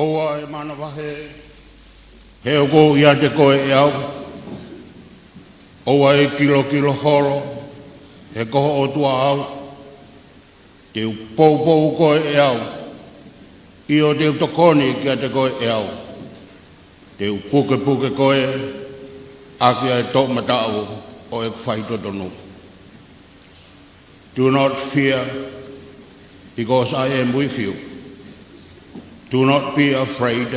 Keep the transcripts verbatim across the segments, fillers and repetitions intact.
ʻOua ʻe manavahē, he ʻoku ou ʻiate koe ʻe au. ʻOua ʻe kilokilo holo, he ko ho ʻOtua au. Te u poupou koe ʻe au, ʻio, te u tokoni kiate koe ʻe au. Te u pukepuke koe ʻaki ʻa e toʻomataʻu ʻo ʻeku faitotonu. Do not fear, because I am with you. Do not be afraid,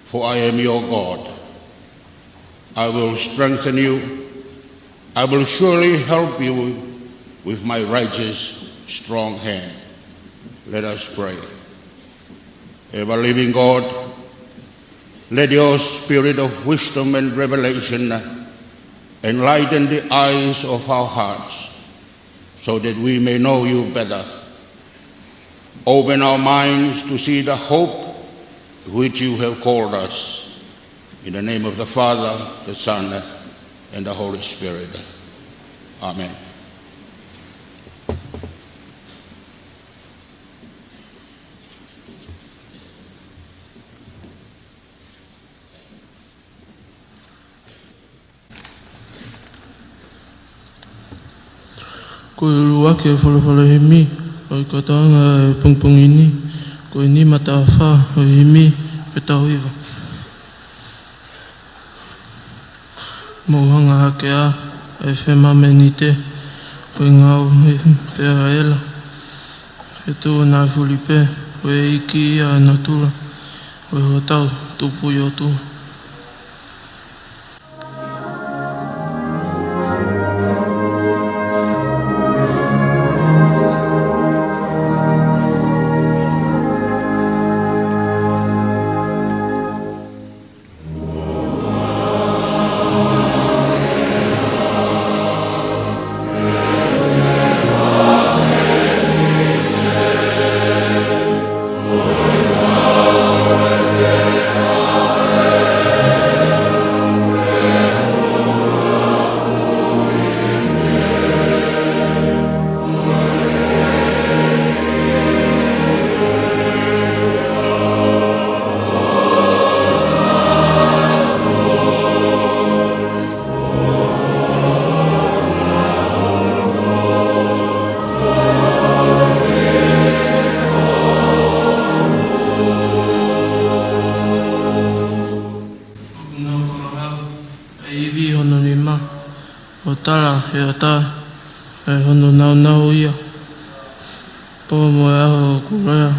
for I am your God. I will strengthen you. I will surely help you with my righteous, strong hand. Let us pray. Ever-living God, let your spirit of wisdom and revelation enlighten the eyes of our hearts, so that we may know you better. Open our minds to see the hope which you have called us. In the name of the Father, the Son, and the Holy Spirit. Amen. Ko e ʻuluaki ʻo e folofola himi ʻo e kātoanga ʻo e pongipongi ni, ko e nima taha fā ʻo e himi ʻo e tauhiva. Mou hanga hake ā ʻa e femamenite, ko e ngāue pē ʻa ʻEla. Fetuʻunafuli pē, ko e ʻEiki ia ʻa natula, ko hotau Tupu ʻOtua. ʻOku nau fakahā ʻa e ivi ʻi hono nima, ʻo tala he ʻatā ʻa hono nāunau ia. Pō mo e ʻaho ʻoku lea,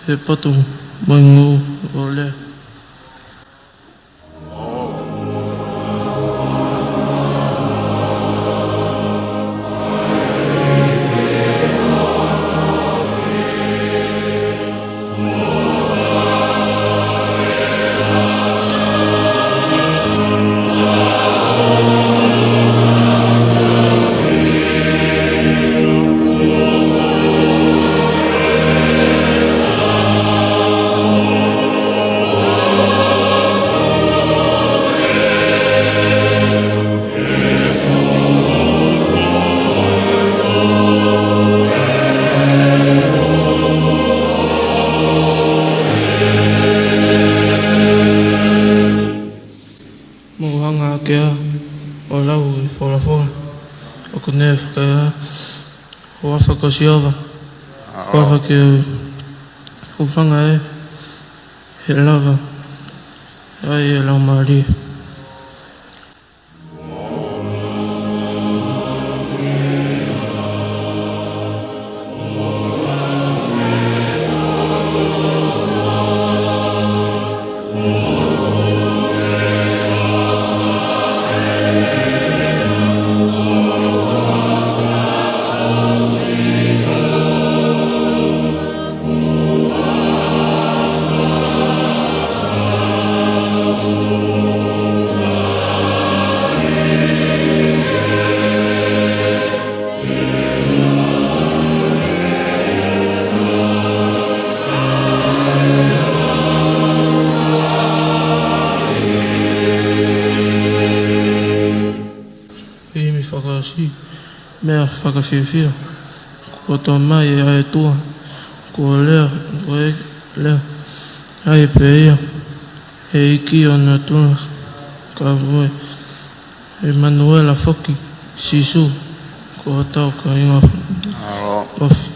he potu mo e nguʻu ʻo lea. Mou hanga hake ā ʻo lau e folofola. ʻOku ne fakaʻā, huafa ko Sihova. Huafa ki he hūfanga ē, he lava ai e laumālie. Himi fakaʻosi, meʻa fakafiefia. Kuo tō mai ʻa e ʻOtua, kuo lea, kuo lea. ʻAi pē ia, ʻEiki ʻo natula, ka ue, ʻEmanuela foki, Sīsū, ko hotau kāinga. ʻAlo. Ofi.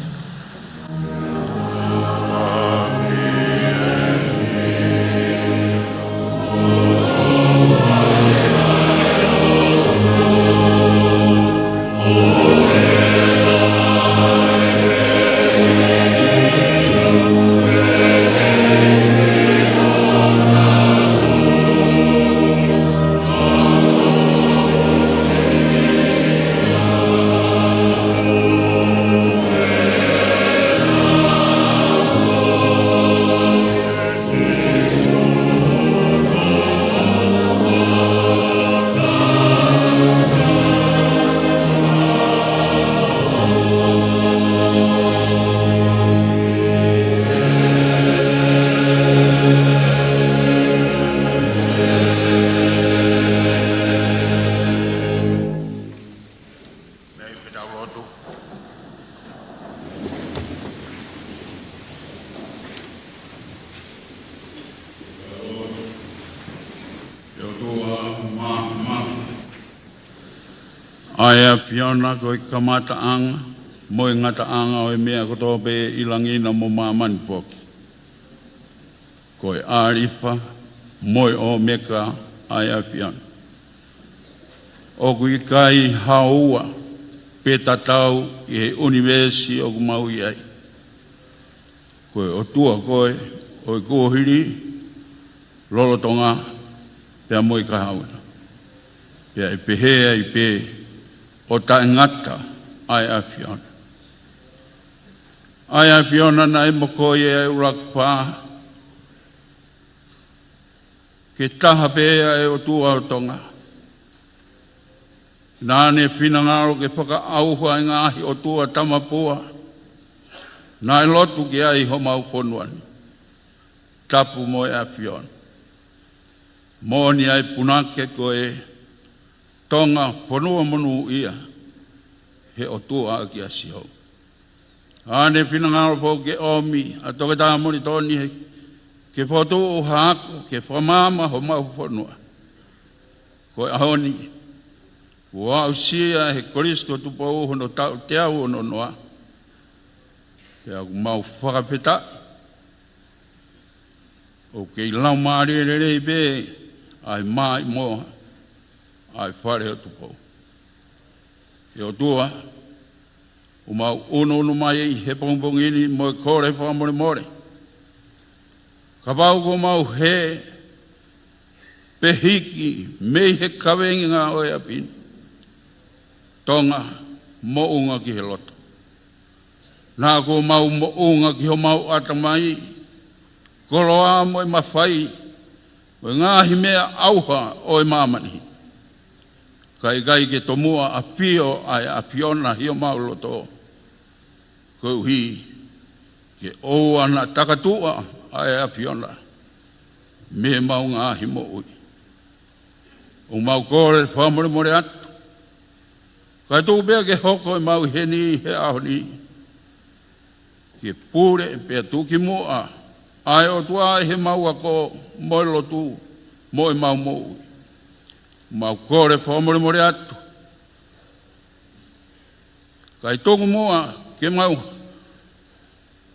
ʻE ʻOtua Māfimafi, ʻa e ʻAfiona ko e kamataʻanga mo e ngataʻanga ʻo e meʻa kotoa pē ʻi langi na mo māmani foki. Ko e ʻAlifa mo e ʻOmeka ʻa e ʻAfiona. ʻOku ʻikai hao ua pe tatau ʻi he ʻunivēsi ʻoku mau ʻi ai. Ko e ʻOtua koe ʻo e kuohili, lolotonga, pea mo e kahaʻu na. Pea ʻe pehē ai pē ʻo taʻengata ʻa e ʻAfiona. ʻA e ʻAfiona naʻe mokoi ʻa e ʻUluaki Fā ke taha pē ʻa e ʻOtua ʻo Tonga. Naʻa ne finangalo ke fakaʻauha e ngaahi ʻotua tamapua naʻe lotu ki ai homau fonua ni, tapu mo e ʻAfiona. Moʻoni ʻa e punake ko e Tonga fonua monūʻia he ʻOtua ʻa kia Sihova. Naʻa ne finangalo foki ke ʻomi ʻa Toketā Molitoni he, ke fokotuʻu ha ako ke fakamaama homau fonua. Ko e ʻaho ni, kuo aʻusia ʻe he Kolisi ko Tupou hono taʻu teau ono noa. Pea ʻoku mau fakafetaʻi, ʻoku kei laumālie lelei pē ʻa e maʻimoa ʻa e Fale ʻo Tupou. ʻE ʻOtua, ʻoku mau ʻunuʻunu mai he pongipongi ni mo e kole fakamolemole. Kapau kuo mau hē pe hiki mei he kavenga ʻo e ʻapi ni, Tonga, moʻunga ki he loto. Naʻa kuo mau moʻunga ki homau ʻatamai, koloa mo e mafai, mo e ngaahi meʻa ʻauha ʻo e māmani. Ka ʻikai ke tomuʻa ʻafio ʻa e ʻAfiona ʻi homau loto, koeʻuhi ke ʻoua naʻa takatuʻa ʻa e ʻAfiona mei heʻemau ngaahi moʻui. ʻOku mau kole fakamolemole atu, kae tuku pē ke hoko ʻemau ʻi heni he ʻaho ni ke pule pea tuki muʻa ʻa e ʻOtua ʻi heʻemau ako mo e lotu mo ʻemau moʻui. ʻOku mau kole fakamolemole atu, kae tuku muʻa ke mau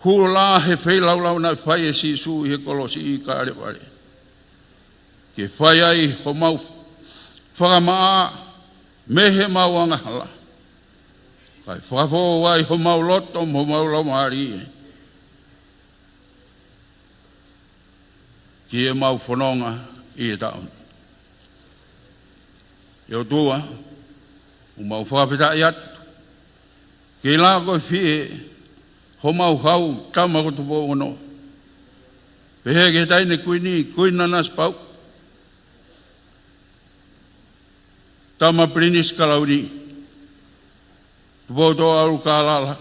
hū lā he feilaulau naʻe fai ʻe Sīsū ʻi he kolosi ʻi Kalevale, ke fai ai homau fakamaʻa mei heʻemau angahala, kae fakafoʻou ai homau loto mo homau laumālie ki heʻemau fononga ʻi he taʻu ni. ʻE ʻOtua, ʻoku mau fakafetaʻi atu, kei lava ko e fie homau hau, Tama ko Tupou Ono. Pehē ki he Taʻahine Kuini, Kuini Nanasipauʻu, Tama Pilinisi Kalauni, Tupoutoʻa ʻUlukālala,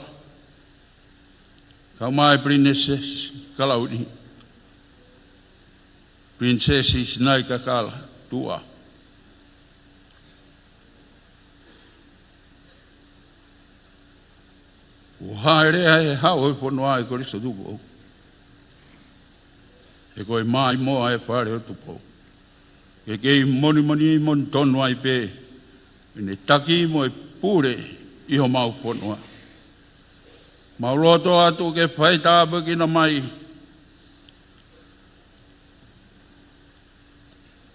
kae ʻumaʻā e Pilinisesi Kalauni, Pilinisesi Sinaitakala Tuʻa. Kuo hāʻele ʻa e Hau ʻo e fonua ʻi Kolisi Tupou. He ko e maʻimoa ʻo e fale ʻo Tupou. Ke kei monimoni monitonu ai pē ʻene taki mo e pule ʻi homau fonua. Mau loto atu ke faitāpuekina mai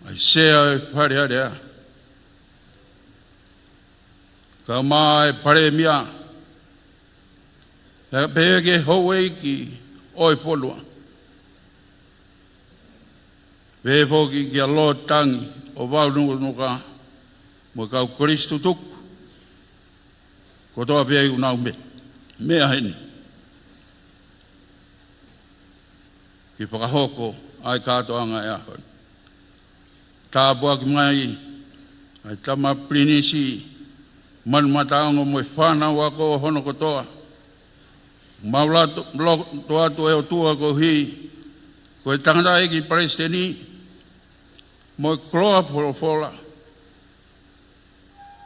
ʻa e Sea ʻo e Fale Alea, kae ʻumaʻā e Palēmia, pea pehē ki he houʻeiki ʻo e fonua, pehē foki kia Lord Tangi ʻo Vaunukanuka mo e kau Kolisi Tutuku kotoa pē ʻoku nau me-, meʻa heni ke fakahoko ʻa e kātoanga ʻo e ʻaho ni. Tāpuaki mai ʻa e Tama Pilinisi Manumataongo mo e fānau ako hono kotoa. Mau lotu, lotu atu, ʻe ʻOtua, koeʻuhi ko e tangataʻeiki palesiteni mo e koloa folofola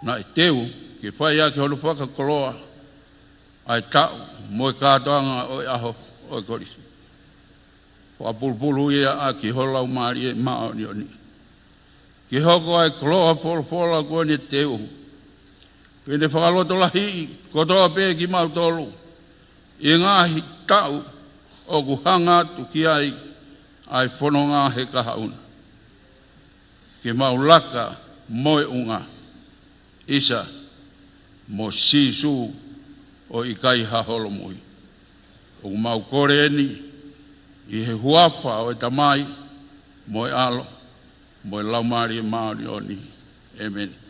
naʻe teu ke fai ʻaki hono fakakoloa ʻa e taʻu mo e kātoanga ʻo e ʻaho ʻo e Kolisi. Fakapulupulu ia ʻaki ho Laumālie Māʻoniʻoni ke hoko ʻa e koloa folofola kuo ne teu ke ne fakalotolahiʻi kotoa pē kimautolu ʻi he ngaahi taʻu ʻoku hanga atu ki ai ʻa e fononga he kahaʻu na, ke mau laka moʻunga ʻisa mo Sīsū ʻo ʻikai ha holomui. ʻOku mau kole eni ʻi he huafa ʻo e Tamai mo e ʻAlo mo e Laumālie Māʻoniʻoni. ʻĒmeni.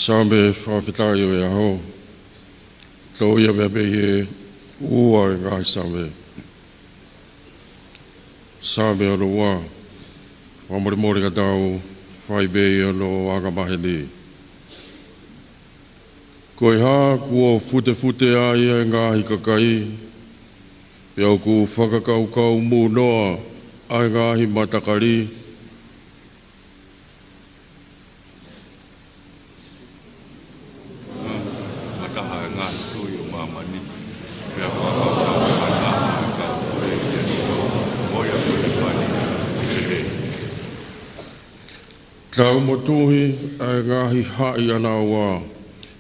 Saame fakafetaʻi ʻo e ʻaho. Tau ia pē ʻi he ua ʻo e ngaahi Saame. Saame ono ua. Fakamolemole ka tau fai pē ʻi hono anga maheni. Ko e hā kuo futefute ai ʻa e ngaahi kakai, pea ʻoku fakakaukau mūnoa ʻa e ngaahi matakali? Mataha e ngaahi tui ʻo māmani, pea fakakaukau ʻa e ngaahi kau pule ʻia Sihova, mo ia ko e pani, ʻo pehē: Tau motuhi ʻa e ngaahi haʻi ʻanaua,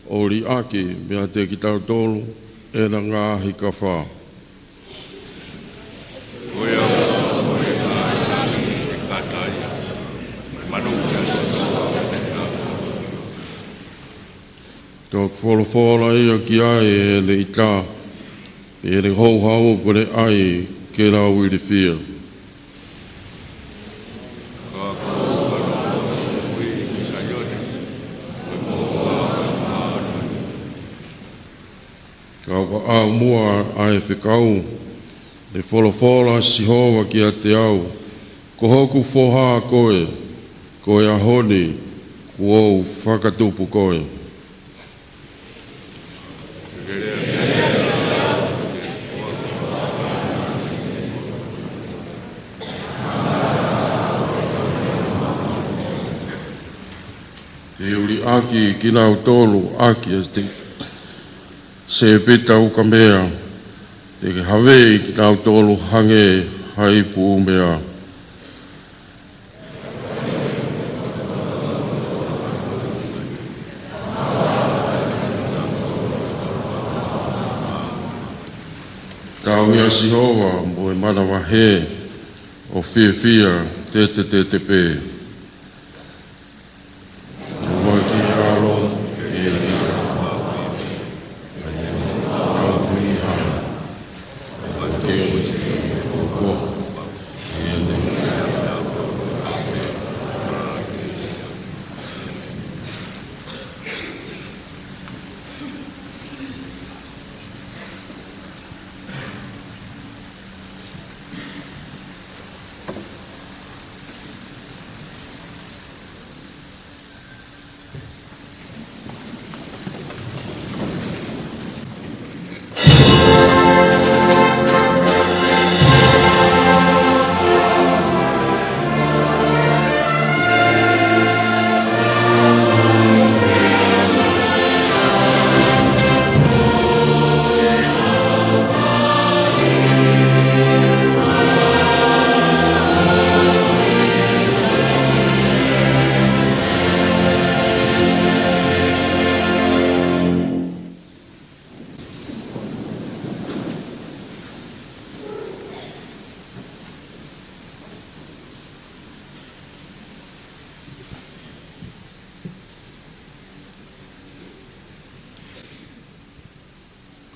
ʻo liʻaki meiate kitautolu ʻena ngaahi kafa. Ko ia ko e ngaahi langi ʻe kata ia, mo e manu ʻe sosoʻa ʻi he ʻaho. Toki folofola ia ki ai ʻi heʻene ʻita, ʻi heʻene houhau kuo ne ʻai ke nau ilifia. Ka ko e ʻalu ʻi Saione, ko e moʻunga ʻo e māʻoniʻoni. Ka ʻoku ʻaʻau muʻa ʻa e fekau, ne folofola ʻa Sihova kiate au: Ko hoku foha koe, ko e ʻaho ni kuo u fakatupu koe. Te u liʻaki kinautolu ʻaki ʻa e sēpita ukamea, te ke havei kinautolu hangē ha ipu umea. Tauhi ʻa Sihova mo e manavahē, ʻo fiefia tetetete pē. Tauhi ʻa Sihova, ʻe ʻita. Tauhi ʻa Sihova, ʻe ʻita.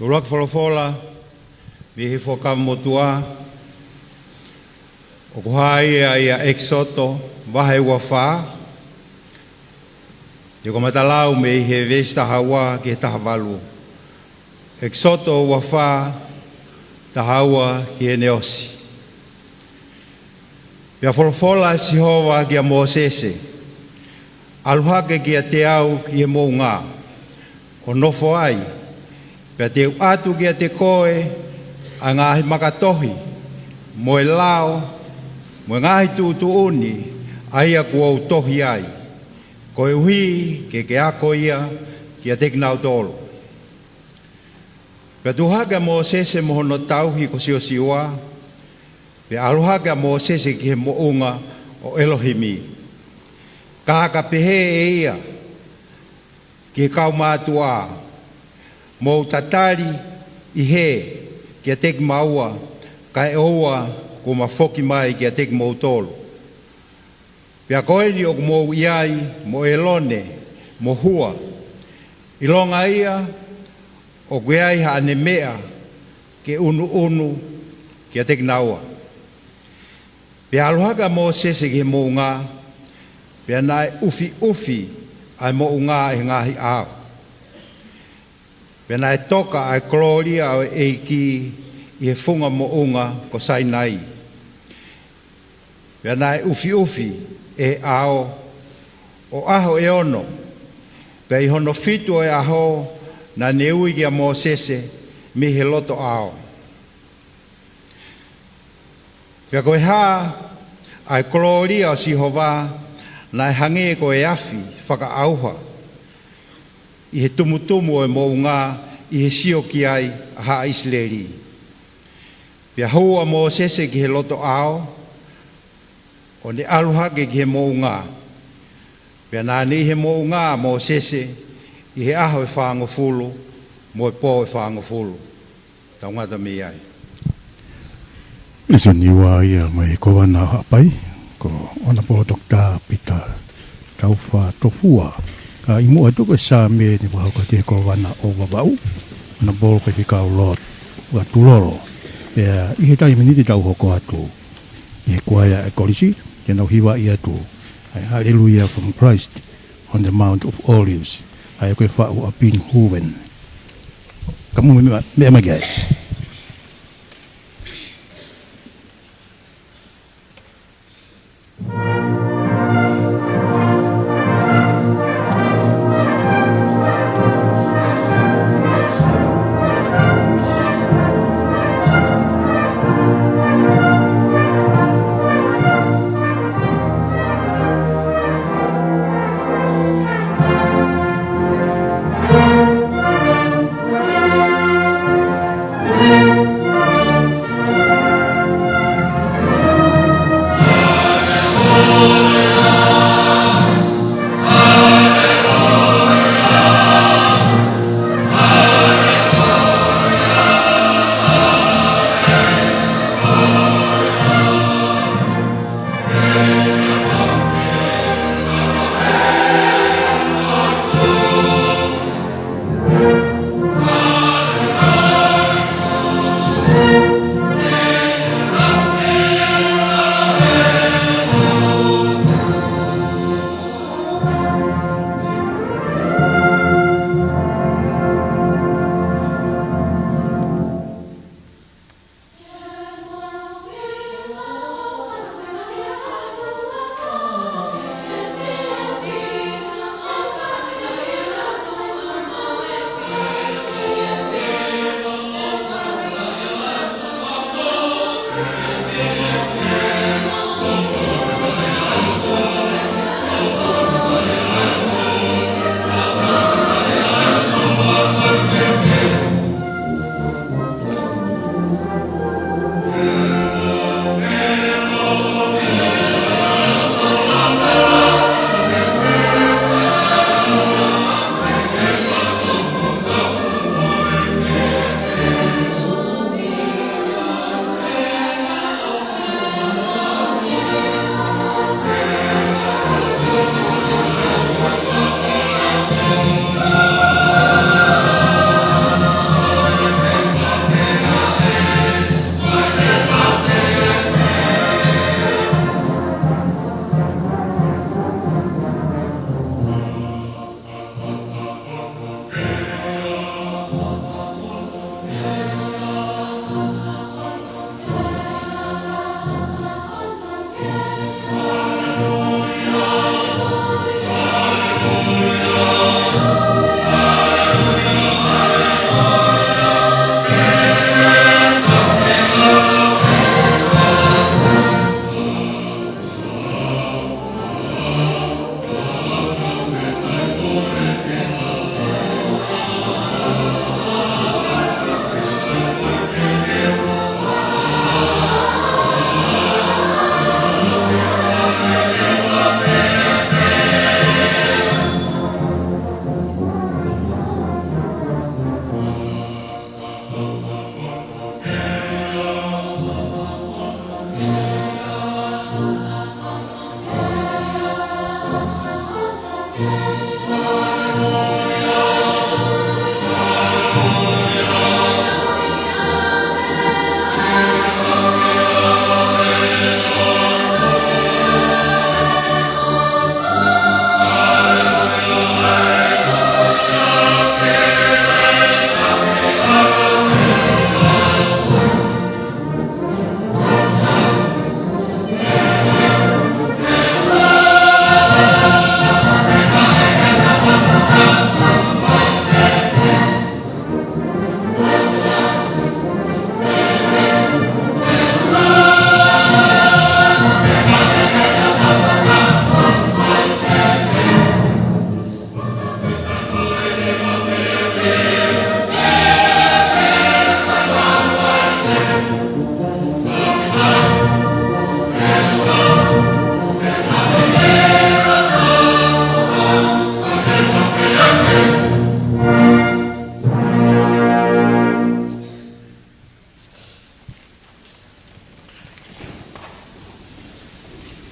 Ko e ʻuluaki folofola mei he Fuakava Motuʻa, ʻoku hā ia ʻia ʻEkisoto vahe ua fā, ʻi he kamata lau mei he veesi taha ua ki he taha valu. ʻEkisoto ua fā, taha ua ki heʻene ʻosi. Pea folofola ʻa Sihova kia Mōsese: ʻAlu hake kiate au ki he moʻunga, ʻo nofo ai, pea te u ʻatu kiate koe ʻa e ngaahi makatohi, mo e lao, mo e ngaahi tuʻutuʻuni, ʻa ia kuo u tohi ai, koeʻuhi ke ke ako ia kiate kinautolu. Pea tuʻu hake ʻa Mōsese mo hono tauhi ko Siosiua, pea ʻalu hake ʻa Mōsese ki he moʻunga ʻo ʻElohimi. Ka ka pehē ʻe ia ki he kau mātuʻa: Mou tatali ʻi hē kiate kimaua, kae ʻoua kuo ma foki mai kiate kimoutolu. Pea ko eni ʻoku mou ʻi ai mo ʻElone mo Hua, ʻilonga ia ʻoku ʻi ai haʻane meʻa ke ʻunuʻunu kiate kinaua. Pea ʻalu hake ʻa Mōsese ki he moʻunga, pea naʻe ʻufiʻufi ʻa e moʻunga ʻi he ngaahi ʻao. Pea naʻe toka ʻa e kolōlia ʻo e ʻEiki ʻi he funga moʻunga ko Sainai. Pea naʻe ʻufiʻufi ʻe he ʻao ʻo ʻaho ʻe ono, pea ʻi hono fitu ʻo e ʻaho naʻa ne ui kia Mōsese mei he loto ʻao. Pea ko e hā ʻa e kolōlia ʻo Sihova naʻe hangē ko e afi fakaʻauha ʻi he tumutumu ʻo e moʻunga ʻi he sio ki ai ʻa haʻa ʻIsileli. Pea hū ʻa Mōsese ki he loto ʻao, ʻo ne ʻalu hake ki he moʻunga. Pea naʻa ne ʻi he moʻunga ʻa Mōsese ʻi he ʻaho ʻe fāngofulu mo e pō ʻe fāngofulu. Tau ngata mei ai. Lēsoni ua ia mei he Kōvana ʻo Haʻapai, ko Honourable Doctor Pita Taufa Tofua. Ka ʻi muʻa atu ko e Saame naʻe fakahoko atu ʻe he Kōvana ʻo Vavaʻu, Honourable Faifekau Lord Vakatulolo. Pea ʻi he taimi ni te tau hoko atu ʻi he kuaea ʻa e kolisi, ke nau hivaʻi atu ʻa e Hallelujah from Christ on the Mount of Olives, ʻa ia ko e faʻu ʻa Binnhoven. Ka mou meʻa, meʻa mai ki ai.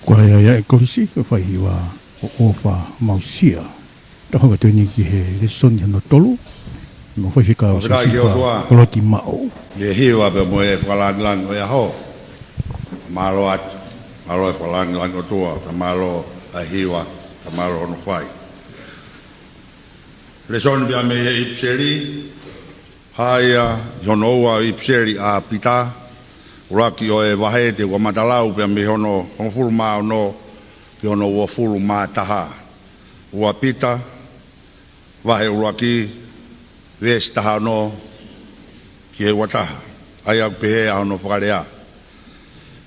Ko ia ia ʻe Kolisi, ko e fai hiva ʻo ʻOfa Mausia. Tau hoko atu eni ki he lēsoni hono tolu, mo e faifekau Siosifa Kolotimaʻu. ʻI he hiva pea mo e fakalāngilangi ʻo e ʻaho. Mālō atu, mālō e fakalāngilangi ʻOtua, pea mālō ʻa e hiva, pea mālō hono fai. Lēsoni pea mei he ʻIpiseli, hā ia ʻi hono ua ʻo e ʻIpiseli ʻa Pita, ʻuluaki ʻo e vahe te u kamata lau pea mei hono hongofulu mā ono ki hono uofulu mā taha. Ua Pita, vahe ʻuluaki, veesi taha ono ki he ua taha, ʻa ia ʻoku pehē ʻa hono fakalea.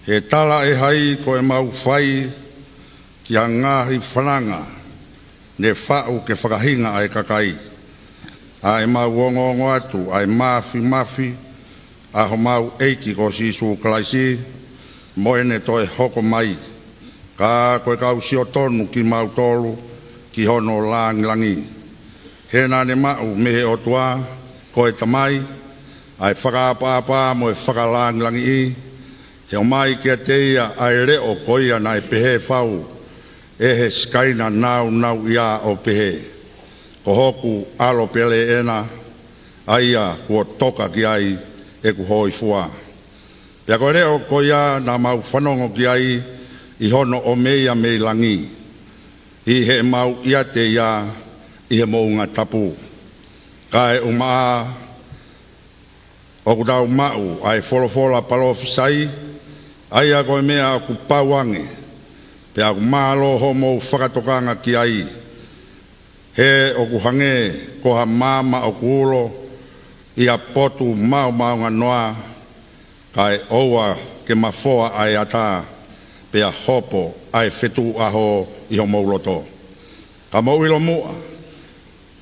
He talaʻehai ko ʻemau fai ki ha ngaahi fananga ne faʻu ke fakahinga ʻa e kakai, ʻa ʻemau ongoongo atu ʻa e māfimafi ʻa homau ʻEiki ko Sīsū Kalaisi, mo ʻene toe hoko mai. Ka ko e kau siotonu kimautolu ki hono lāngilangi. He naʻa ne maʻu mei he ʻOtua ko e Tamai ʻa e fakaʻapaʻapa mo e fakalāngilangiʻi, he ʻomai kiate ia ʻa e leʻo ko ia naʻe pehē fau ʻe he Sikaina nāunauʻia ʻo pehē, ko hoku ʻAlo pele ena, ʻa ia kuo toka ki ai ʻeku hōifua. Pea ko e leʻo ko ia naʻa mau fanongo ki ai ʻi hono ʻomeia mei langi, ʻi heʻemau ʻiate ia ʻi he moʻunga tapu. Kaeʻumaʻā ʻoku tau maʻu ʻa e folofola palōfisai, ʻa ia ko e meʻa ʻoku pau ange, pea ʻoku mālō hoʻomou fakatokanga ki ai. He ʻoku hangē ko ha maama ʻoku ulo ʻi ha potu maomaonganoa, kae ʻoua ke mafoa ʻa e ata, pea hopo ʻa e fetuʻu ʻaho ʻi homou loto. Ka mou ʻilo muʻa,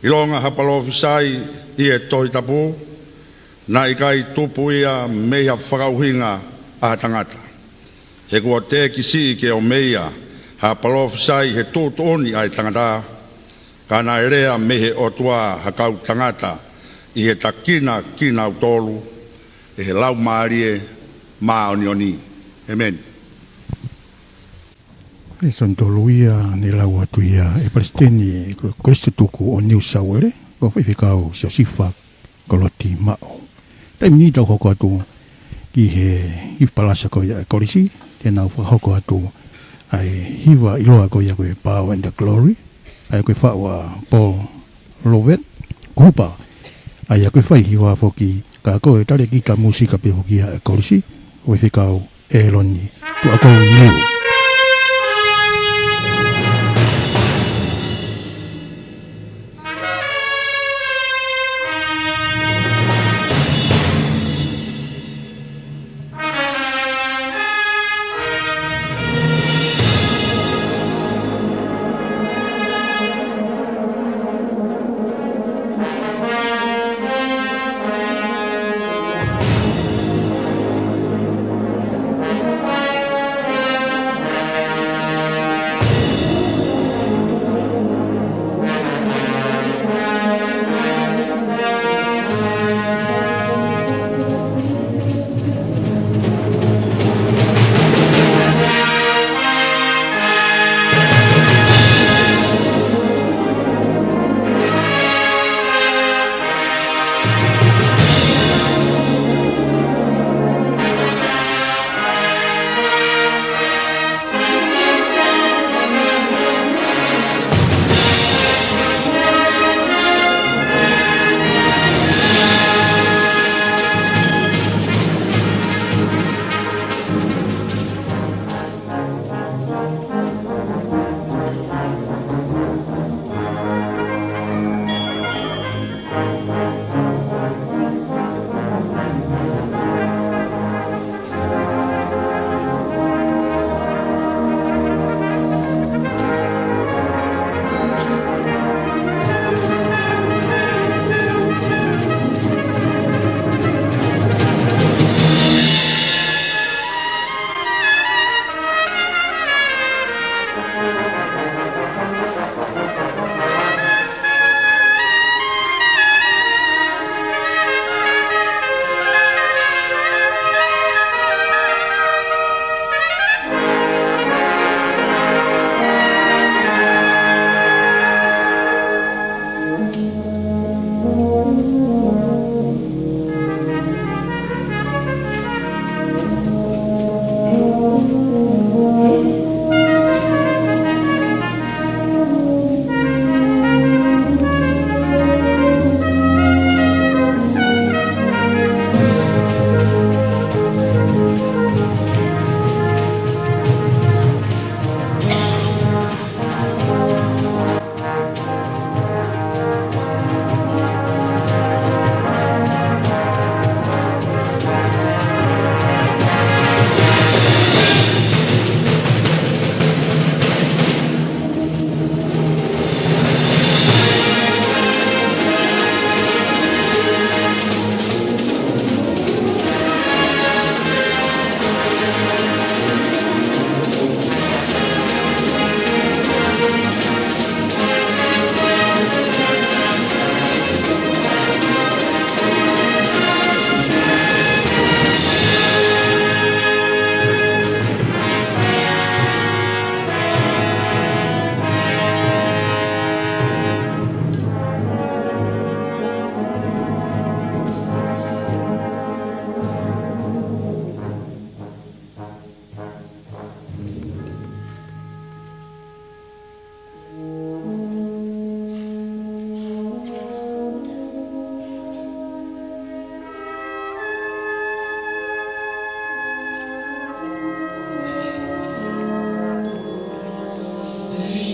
ʻilonga ha palōfisai ʻi he Tohi Tapu, naʻe ʻikai tupu ia mei ha fakaʻuhinga ʻa ha tangata. He kuo teʻeki siʻi ke ʻomeia ha palōfisai he tuʻutuʻuni ʻa e tangata, ka naʻe lea mei he ʻOtua ha kau tangata ʻi he tākina kinautolu ʻe he Laumālie Māʻoniʻoni. ʻEmeni. Lēsoni tolu ia ne lau atu ia ʻe Palesiteni Ko-, Kolisi Tutuku ʻo Niu Sauele, ko Faifekau Siosifa Kolotimaʻu. Taimi ni tau hoko atu ki he hiva palasa ko ia ʻa e Kolisi, te nau fakahoko atu ʻa e hiva ʻiloa ko ia ko e Power and the Glory, ʻa ia ko e faʻu ʻa Paul Lovett Cooper, ʻa ia ko e fai hiva foki, ka ko e talēkita mūsika pē foki ia ʻa e Kolisi, ko e Faifekau ʻEloni Tuʻakouliu.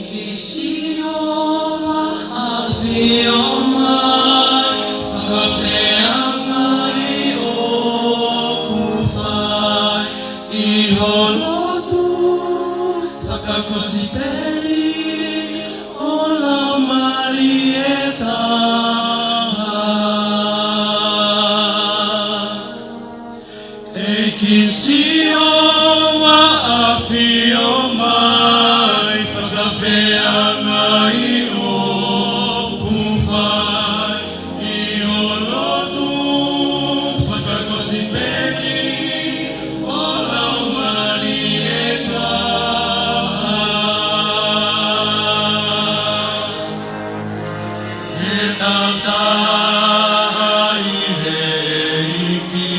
Sio ʻafio mai, fakafeangai ʻoku fai ʻi ho lotu fakakosipeli ʻo Laumālie Taha. ʻEiki, sio ʻafio mai, fakafeangai ʻoku fai ʻi ho lotu fakakosipeli ʻo Laumālie Taha. Ke tau taha ʻi he ʻEiki,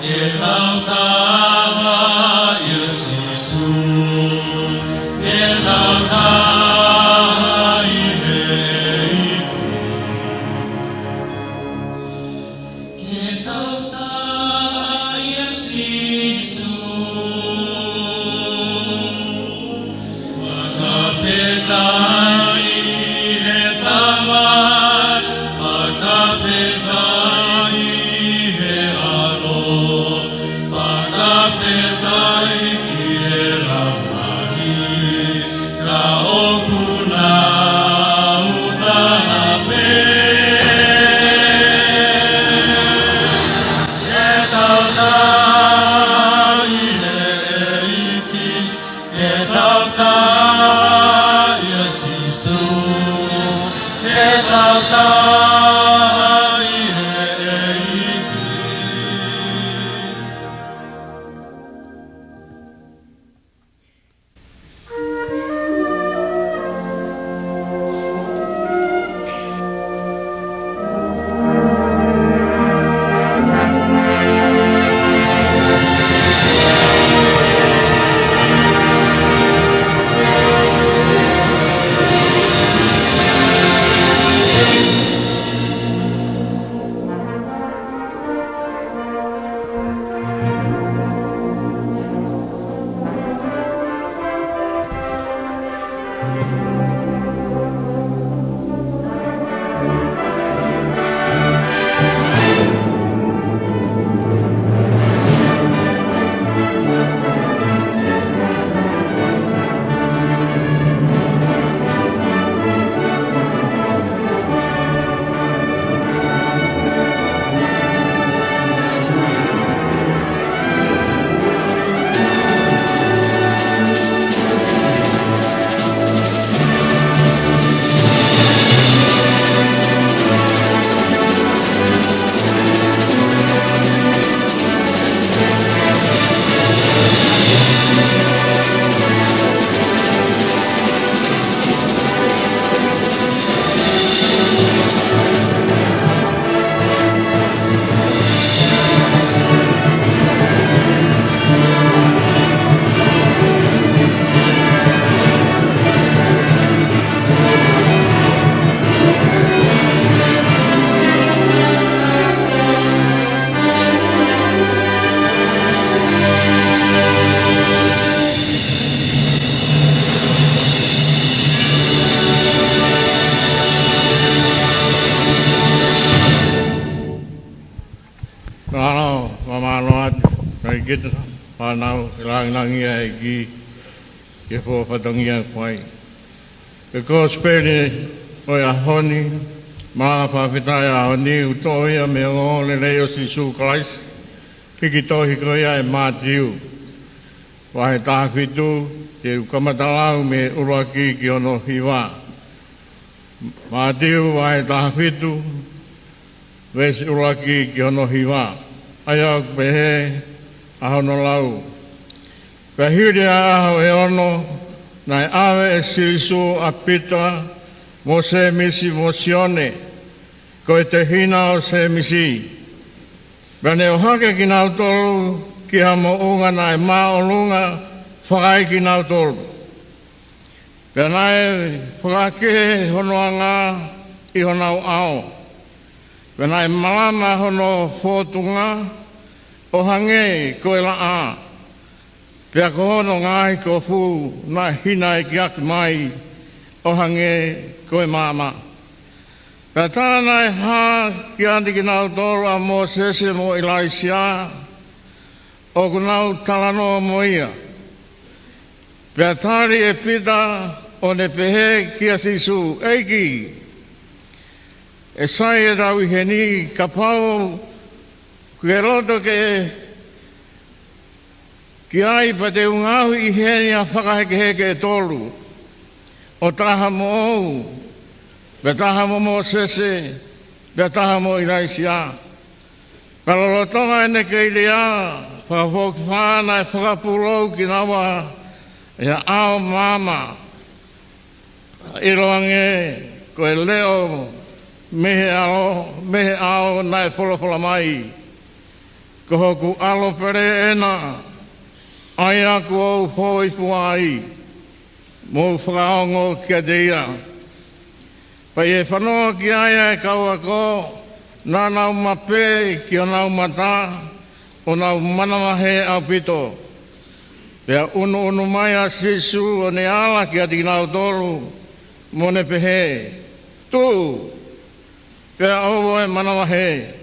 ke tau taha ʻia Sīsū, ke tau taha ʻi he ʻEiki. Ke tau taha ʻia Sīsū. Fakafetaʻi he Tamai, fakafetaʻi he ʻAlo, fakafetaʻi ki he Laumālie, ka ʻoku nau taha pē. Ke tau taha ʻi he ʻEiki, ke tau taha ʻia Sīsū, ke tau taha ʻi he ʻEiki. Mālō, mālō atu, kae kita, fānau, ʻe langilangiʻia e ʻEiki, ke fo fatongia kuai. Ko e kosipeli ʻo e ʻaho ni, mālō fakafetaʻi ʻaho ni, ʻoku toʻo ia mei he ongoongolelei ʻo Sīsū Kalaisi, hiki tohi ko ia ʻe Mātiu. Vahe taha fitu, te u kamata lau mei he ʻuluaki ki hono hiva. Mātiu vahe taha fitu, veesi ʻuluaki ki hono hiva. ʻA ia ʻoku pehē ʻa hono lau. Pea hili ʻa e ʻaho ʻe ono, naʻe ʻave ʻe Sīsū ʻa Pita, mo Sēmisi, mo Sione, ko e tehina ʻo Sēmisi. Pea ne ʻohake kinautolu ki ha moʻunga naʻe māʻolunga fakaekinautolu. Pea naʻe fakakehe hono anga ʻi honau ʻao. Pea naʻe malama hono fōtunga ʻo hangē ko e laʻā. Pea ko hono ngaahi kofu naʻe hinaekiaki mai ʻo hangē ko e maama. Pea tā naʻe hā kiate kinautolu ʻa Mōsese mo ʻIlaisiā, ʻoku nau talanoa mo ia. Pea tali ʻe Pita ʻo ne pehē kia Sīsū, ʻEiki, ʻe sai ʻetau ʻi heni, kapau ʻoku ke loto ke ki ai, pea te u ngaohi ʻi heni ʻa e fakahekeheke ʻe tolu, ʻo taha moʻou, pea taha mo Mōsese, pea taha mo ʻIlaisiā. Pea lolotonga ʻene kei lea, fakafokifā naʻe fakapulou kinaua ʻi he ʻao maama, ʻiloange ko e leʻo mei he ʻao, mei he ʻao naʻe folofola mai, Ko hoku ʻAlo pele ena, ʻa ia kuo u hōifua ai, mou fakaongo kiate ia. Pea ʻi he fanongo ki ai ʻa e kau ako, naʻa nau mape ki honau mata, ʻo nau manavahē ʻaupito. Pea ʻunuʻunu mai ʻa Sīsū ʻo ne ala kiate kinautolu, mo ne pehē, Tuʻu, pea ʻoua ʻe manavahē.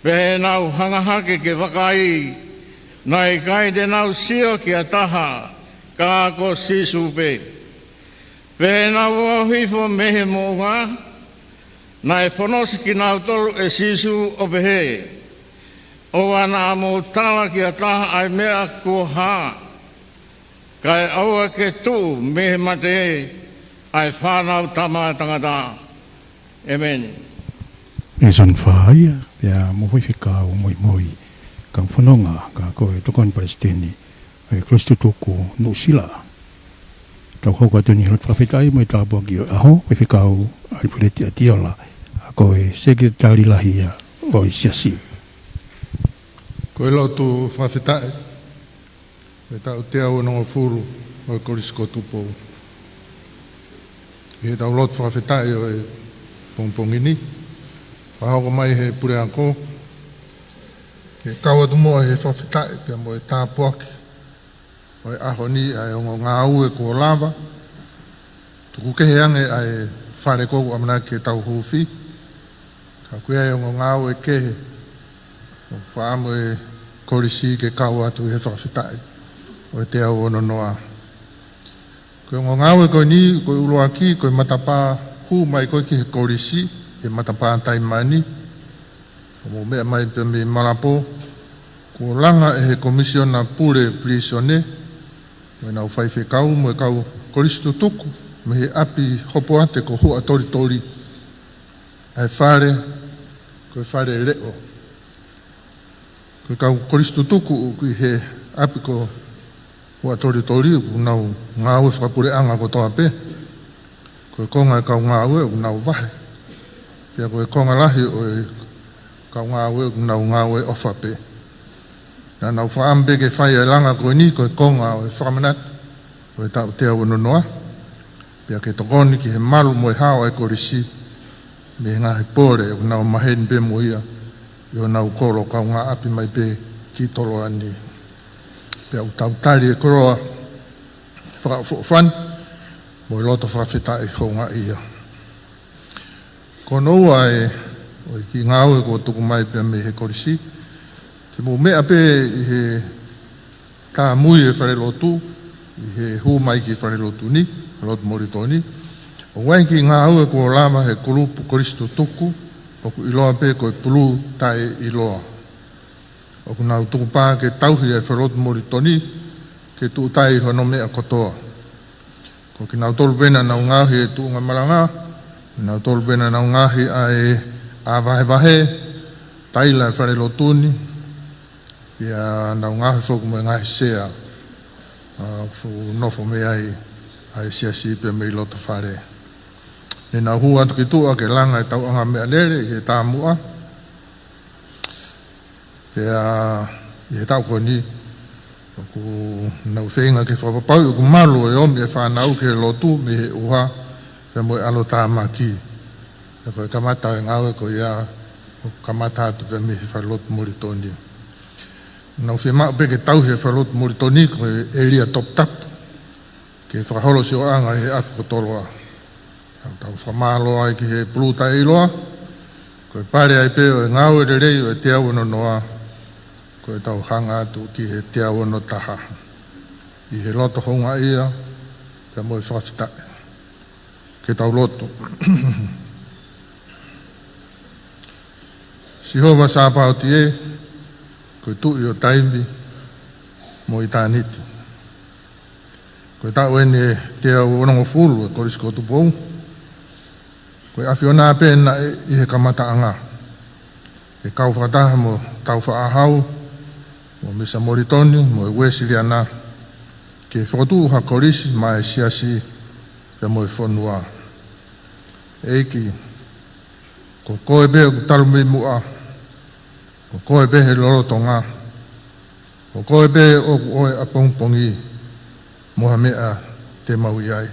Pea ʻi heʻenau hanga hake ke vakai, naʻe ʻikai te nau sio ki ha taha, ka ko Sīsū pē. Pea ʻi heʻenau ō hifo mei he moʻunga, naʻe fakafoki kinautolu ʻe Sīsū ʻo pehē, ʻOua naʻa mou tala ki ha taha ʻa e meʻa kuo hā, kae ʻoua ke tuʻu mei he mate ʻa e Fānautama ʻa Tangata. ʻĒmeni. Lēsoni fā ia, pea mo Faifekau Moimoi, kau fononga, ka ko e tokoni palesiteni ʻa e Kolisi Tutuku Nuʻusila. Tau hoko atu eni he lotu fakafetaʻi mo e tāpuaki ʻo e ʻaho, Faifekau ʻAlifeleti ʻAtiola, ʻa ia ko e Sekelitali Lahi ia ʻo e Siasi. Ko e lotu fakafetaʻi ʻo e taʻu teau onongofulu ʻo e Kolisi ko Tupou. ʻI heʻetau lotu fakafetaʻi ʻo e pongipongi ni, fakahoko mai ʻe he puleako ke kau atu muʻa he fakafetaʻi pea mo e tāpuaki ʻo e ʻaho ni ʻa e ongo ngāue kuo lava. Tuku kehe ange ʻa e fale ʻoku ʻamanaki ke tau huufi, ka ʻoku ʻi ai e ongo ngāue kehe ʻoku fai ʻe he Kolisi ke kau atu ʻi he fakafetaʻi ʻo e teau ononoa. Ko e ongo ngāue ko eni, ko e ʻuluaki, ko e matapā hū mai ko ē ki he Kolisi, ʻi he matapā Taimani. ʻO mou meʻa mai pē mei Malapō, kuo langa ʻe he Komisiona Pule Pilīsone mo ʻenau faifekau mo e kau Kolisi Tutuku mei he ʻapi hopoate ko Huʻatolitoli ʻa e fale, ko e fale leʻo. Ko e kau Kolisi Tutuku ʻoku ʻi he ʻapi ko Huʻatolitoli ʻoku nau ngāue fakapuleʻanga kotoa pē. Ko e konga e kau ngāue ʻoku nau vahe. Pea ko e konga lahi ʻo e kau ngāue ʻoku nau ngāue ʻofa pē. Naʻa nau fakaʻamu pē ke fai e langa ko eni ko e konga ʻo e fakamanatu ʻo e taʻu teau ononoa. Pea ke tokoni ki he malu mo e hao ʻa e Kolisi mei he ngaahi pole ʻoku nau maheni pē mo ia ʻi honau kolo kaungāʻapi mai pē ki Toloani. Pea ʻoku tau tali e koloa fakaʻofoʻofani mo e loto fakafetaʻi houngaʻia. Ko hono ua ʻo e kiʻi ngāue kuo tuku mai pē mei he Kolisi, te mou meʻa pē ʻi he tāmui e falelotu, ʻi he hū mai ki he falelotu ni, lotu Molitoni, ʻoku ʻi ai e kiʻi ngāue kuo lava ʻe he kulupu Kolisi Tutuku ʻoku ʻiloa pē ko e Pulū Taʻeʻiloa. ʻOku nau tukupā ke tauhi e falelotu Molitoni ke tuʻutai hono meʻa kotoa. Ko kinautolu pē naʻa nau ngaohi e tuʻunga malanga, kinautolu pē naʻa nau ngaohi ʻa e ʻā vahevahe, taila e falelotu ni, pea nau ngaohi foki mo e ngaahi sea, ʻa, ʻoku nofo mei ai ʻa e siasi pea mei loto fale. Ne nau hū atu ki tuʻa ke langa e tauʻanga meʻalele ʻi he taumuʻa, pea ʻi he taʻu ko eni, ʻoku nau feinga ke fakapapauʻi ʻoku malu e ʻomi e fānau ki he lotu mei he ʻuha pea mo e ʻalotāmaki. Pea ko e kamata e ngāue ko ia, ʻoku kamata atu pē mei he falelotu Molitoni. Nau fiemaʻu pē ke tauhi e falelotu Molitoni ko e ʻēlia Toputapu ke fakaholo sioʻanga ʻi he ʻapi ko Toloa. Tau, tau fakamālō ai ki he pulu taʻeʻiloa, ko e pale ai pē ʻo e ngāue lelei ʻo e teau ono noa, ko e tau hanga atu ki he teau ono taha. ʻI he loto houngaʻia, pea mo e fakafetaʻi. Ke tau lotu. Sihova Sāpaoti ē, ko e Tuʻi ʻo taimi mo ʻitāniti. Ko e taʻu eni ʻe teau onongofulu ʻa e Kolisi ko Tupou. Ko e ʻAfiona pē naʻe ʻi he kamataʻanga, ʻe kau fakataha mo Tāufaʻāhau, mo Misa Molitoni, mo e Uēsiliana, ke fokotuʻu ha kolisi maʻa e siasi pea mo e fonua. ʻEiki, ko koe pē ʻoku talu mei muʻa, ko koe pē he lolotonga, ko koe pē ʻoku ʻoe ʻapongipongi mo ha meʻa te mau ʻi ai.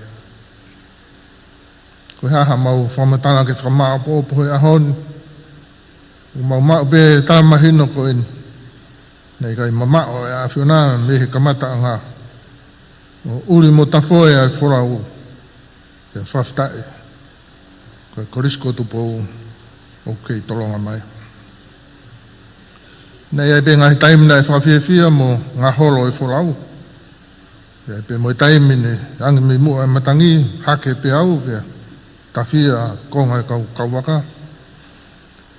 Ko e hā haʻamau fakamatala ke fakamāʻopoʻopo he ʻaho ni, ʻoku mau maʻu pē talamahino ko eni, naʻe ʻikai mamaʻo ʻa e ʻAfiona mei he kamataʻanga, ʻo ʻuli mo tafoe ʻa e folau, ʻa e fakafetaʻi, ko e Kolisi ko Tupou ʻoku kei tolonga mai. Naʻe ʻi ai pē ngaahi taimi naʻe fakafiefia mo ngaholo e folau. ʻI ai pē mo e taimi ne angi mei muʻa e matangi, hake pē au, pea tafia konga e kau, kau vaka.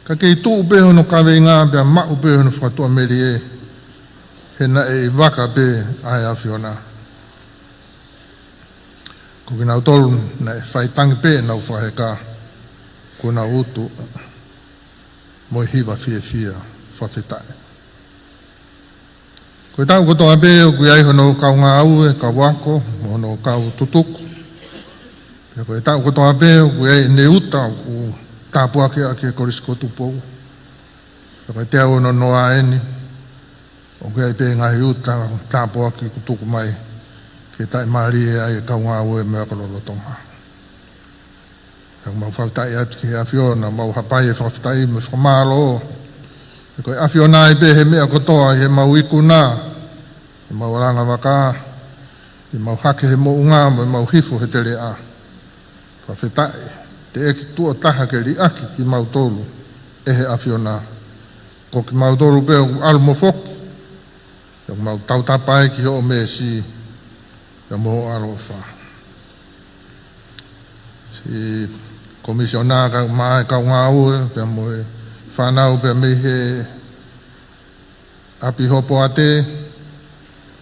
Ka kei tuʻu pē hono kaveinga, pea maʻu pē hono fakatuʻamelie, he naʻe ʻi vaka pē ʻa e ʻAfiona. Ko kinautolu naʻe faitangi pē ʻenau fakaheka, ko ʻenau utu mo e hiva fiefia, fakafetaʻi. Ko e taʻu kotoa pē ʻoku ʻi ai hono kau ngāue, kau ako, mo hono kau tutuku. Pea ko e taʻu kotoa pē ʻoku ʻi ai ʻene uta ʻoku tāpuakiʻaki ʻe he Kolisi ko Tupou. Pea ko e teau ono noa eni, ʻoku ʻi ai pē ngaahi uta tāpuaki kuo tuku mai, ke taʻimālie ai e kau ngāue mei he ako lolotonga. Pea ʻoku mau fakafetaʻi atu ki he ʻAfiona, mau hapai e fakafetaʻi mo e fakamālō. He ko e ʻAfiona ai pē he meʻa kotoa, ʻi heʻemau ikuna, ʻemau langa vaka, ʻemau hake he moʻunga, mo ʻemau hifo he teleʻa. Fakafetaʻi, teʻeki tuʻo taha ke liʻaki kimautolu ʻe he ʻAfiona. Ko kimautolu pē ʻoku ʻalu mo foki, ʻoku mau tautapa ai ki hoʻo meesi, pea mo hoʻo ʻaloʻofa. Siʻi Komisiona kae ʻumaʻā e kau ngāue, pea mo e fānau, pea mei he ʻApi Hopoate,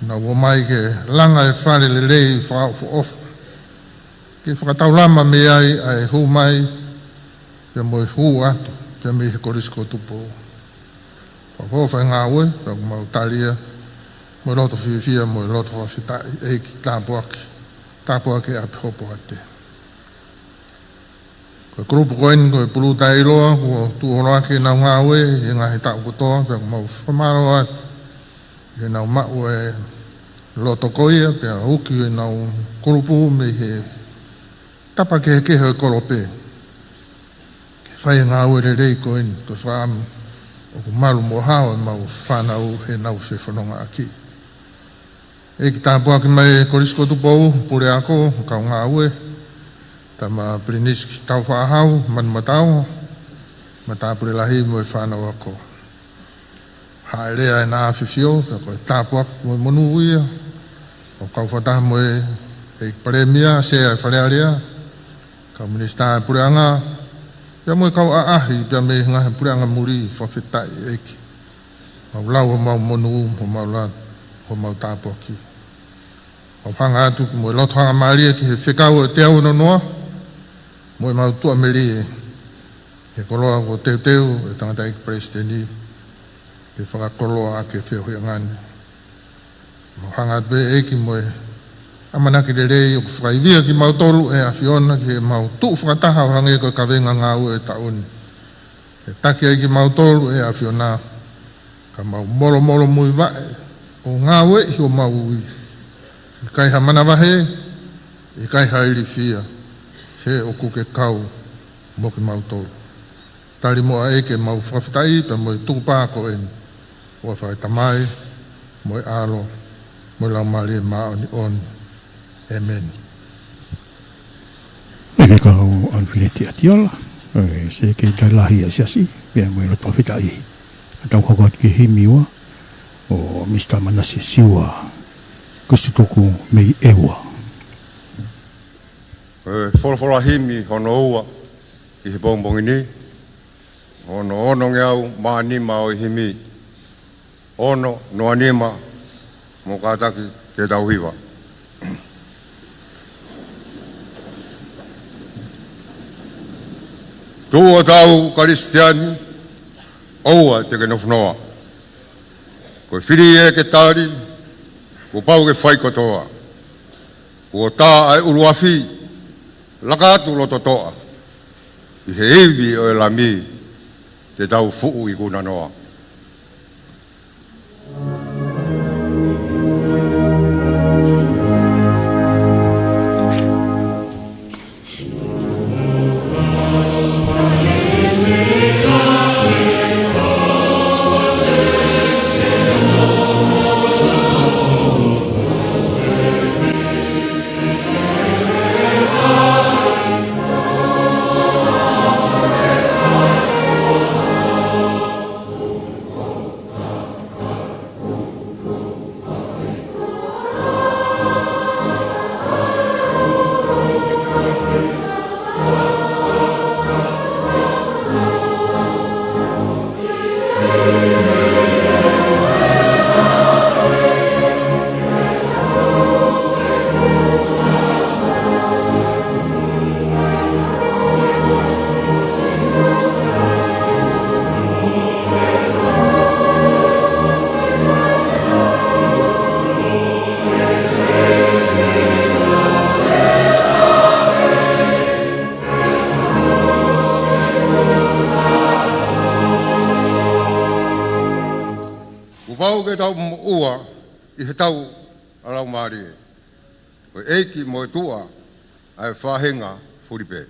naʻa nau ō mai ke langa e fale lelei fakaʻofoʻofa. Ke fakataulama mei ai ʻa e hū mai, pea mo e hū atu, pea mei he Kolisi ko Tupou. Fakaʻofoʻofa e ngāue, pea ʻoku mau tali ia, mo e loto fiefia, mo e loto fakafetaʻi, ʻEiki tāpuaki, tāpuaki ʻApi Hopoate. Ko e kulupu ko eni, ko e pulu taʻeʻiloa, kuo tuʻu holo ʻaki ʻenau ngāue, ʻi he ngaahi taʻu kotoa, pea ʻoku mau fakamālō atu, ʻi heʻenau maʻu e loto ko ia, pea uki ʻenau kulupu mei he tapa kehekehe ʻo e kolope. Ke fai e ngāue lelei ko eni, ko e fakaʻamu, ʻoku malu mo hao ʻemau fānau heʻenau fefonongaʻaki. ʻEiki tāpuaki mai e Kolisi ko Tupou, puleako, kau ngāue, Tama Pilinisi Tāufaʻāhau, Manumataongo, Matāpule Lahi mo e fānau ako. Haʻele ai ʻEne ʻAfio, pea ko e tāpuaki mo e monū ia, ʻo kau fakataha mo e, ʻEiki Palēmia, Sea e Fale Alea, kau Minisitā e Puleʻanga, pea mo e kau ʻaʻahi, pea mei he ngaahi puleʻanga muli, fakafetaʻi ʻEiki. Mau lau homau monū, homau la, homau tāpuaki. Mau hanga atu mo e loto hangamālie ki he fekau ʻo e teau ono noa, mo ʻemau tuʻamelie he koloa kuo teuteu ʻe he tangataʻeiki Palesiteni, ke fakakoloa ʻaki e feohiʻanga ni. Mau hanga atu pē ʻEiki mo e ʻamanaki lelei ʻoku fakaivia kimautolu ʻe he ʻAfiona ke mau tuʻu fakataha ʻo hangē ko e kaveinga ngāue ʻo e taʻu ni. Ke taki ai kimautolu ʻe he ʻAfiona, ka mau molomolomuivaʻe ʻo ngāueʻi homau ui. ʻIkai ha manavahē, ʻikai ha ilifia, he ʻoku ke kau mo kimautolu. Tali muʻa ʻEiki ʻemau fakafetaʻi pea mo e tukupā ko eni. ʻI he huafa ʻo e Tamai, mo e ʻAlo, mo e Laumālie Māʻoniʻoni. ʻĒmeni. Kau ʻAlifeleti ʻAtiola, ʻe, Sekelitali Lahi ʻa e Siasi, pea mo e lotu fakafetaʻi. Ka tau hoko atu ki he himi ua, ʻo Misa Manase Siua, Kusi Tutuku mei ʻEua. ʻE, folofola himi hono ua, ʻi he pongipongi ni, hono onongeau mā nima ʻo e himi, ono noa nima, mo kātaki ke tau hiva. Tuʻu ʻo tau Kalisitiane, ʻoua te ke nofonoa. Ko e fili ē ke tali, kuo pau ke fai kotoa. Kuo tā ʻa e ʻuluafi, laka atu loto toʻa. ʻI he ivi ʻo e Lami, te tau fuʻu ikuna noa. Kuo pau ke tau moʻua ʻi he tau ʻa e Laumālie. Ko e ʻEiki mo e Tuʻa ʻa e faʻahinga fulipē.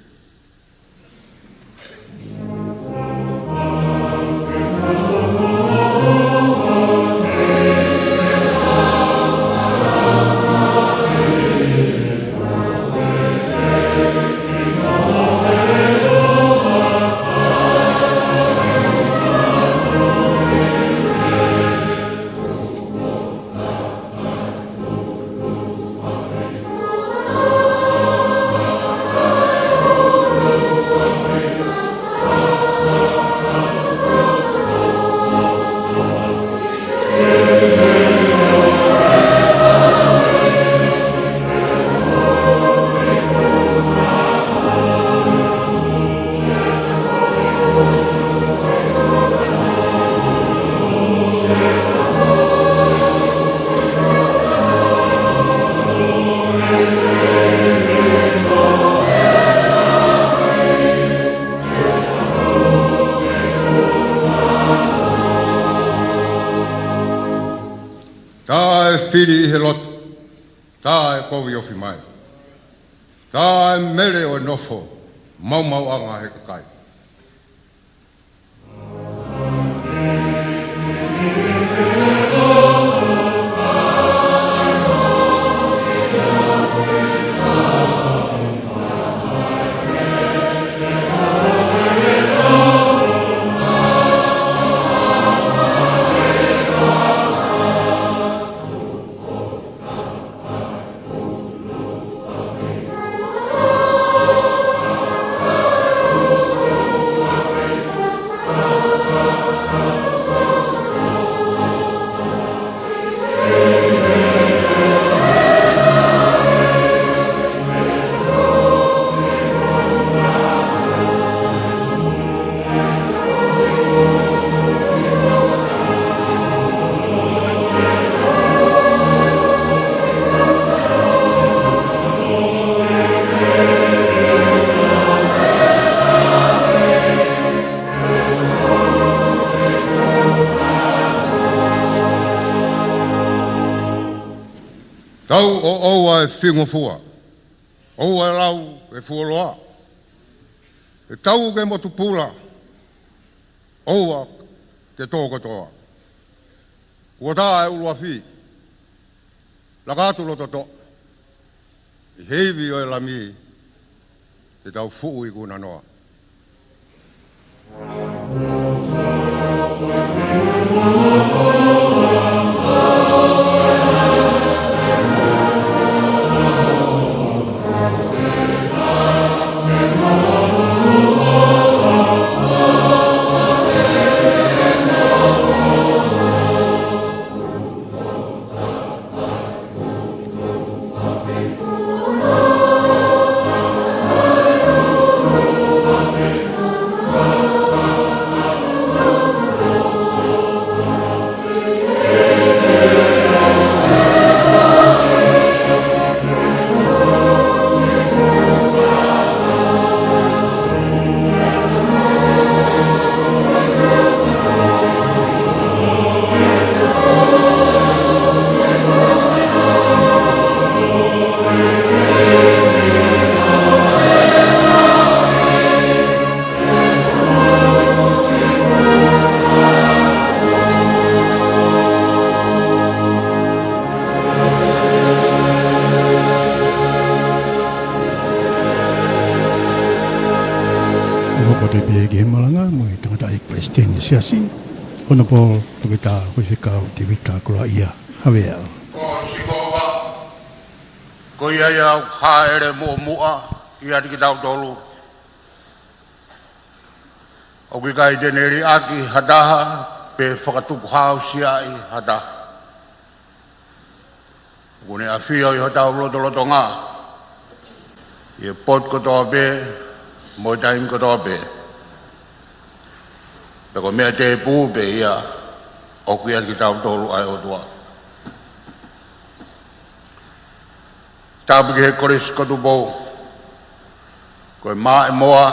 Tā ʻa e fili ʻi he loto, tā ʻa e kovi ofi mai. Tā ʻa e mele ʻo e nofo maumauʻanga ʻa e kakai. Tau ʻo ʻoua ʻe fingofua, ʻoua ʻe lau ʻe fuoloa. ʻE tau ke motu pula, ʻoua ke tō kotoa. Kuo tā ʻa e ʻuluafi, laka atu loto toʻa. ʻI he ivi ʻo e Lami, Te tau fuʻu ikuna noa. Hoko atu pē ki he malanga mo e tangataʻeiki palesiteni siasi, Honourable Toketā Faifekau Tēvita Koloaʻia Havea. Ko Sihova, ko ia ia ʻoku hāʻele muʻomuʻa ʻiate kitautolu. ʻOku ʻikai te ne liʻaki ha taha, pe fakatukuhāusiaʻi ha taha. ʻOku ne ʻafio ʻi hotau lotolotonga, ʻi he potu kotoa pē, mo e taimi kotoa pē. Pea ko e meʻa tēpū pē ia, ʻoku ʻiate kitautolu ʻa e ʻOtua. Tapu ki he Kolisi ko Tupou, ko e maʻimoa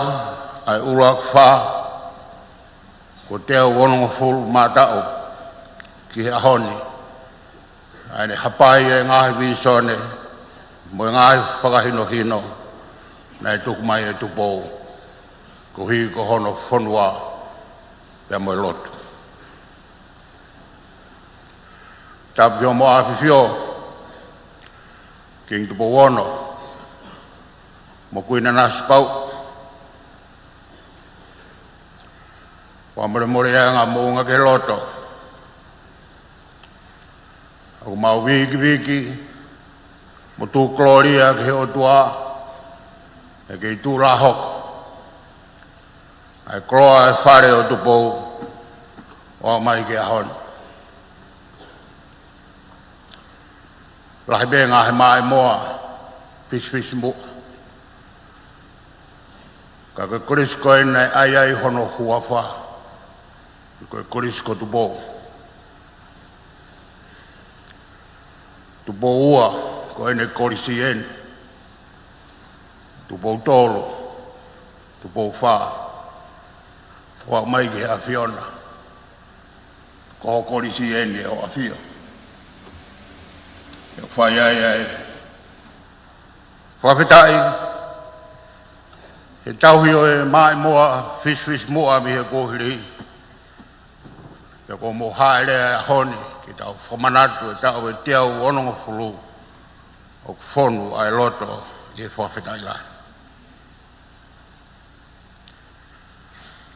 ʻa e ʻUluaki Fā, kuo teau onongofulu mā taʻu ki he ʻaho ni, ʻa ʻene hapai e ngaahi vīsone mo e ngaahi fakahinohino naʻe tuku mai ʻe Tupou, koeʻuhi ko hono fonua pea mo e lotu. Tapu ki hoʻomo ʻAfifio, Kingi Tupou Ono, mo Kuini Nanasipauʻu, fakamolemole ʻa e ngaahi moʻunga ki he loto. ʻOku mau vikiviki mo tuku kolōlia ki he ʻOtua, ʻe kei tuʻu lā hoko ʻa e koloa ʻo e fale ʻo Tupou ʻo aʻu mai ki he ʻaho ni. Lahi pē ngaahi maʻimoa fisifisimuʻa, ka ko e kolisi ko eni naʻe ʻai ai hono huafa, ko e Kolisi ko Tupou. Tupou Ua, ko ʻene kolisi eni. Tupou Tolu, Tupou Fā, ʻo aʻu mai ki he ʻAfiona, ko hoʻo kolisi eni ʻo ʻAfio. ʻE fai ai ʻa e fakafetaʻi he tauhi ʻo e maʻimoa fisifisimuʻa mei he kuohili. Pea kuo mo hāʻele ʻa e ʻaho ni ke tau fakamanatu e taʻu ʻe teau onongofulu ʻoku fonu ʻa e loto ʻi he fakafetaʻi lahi.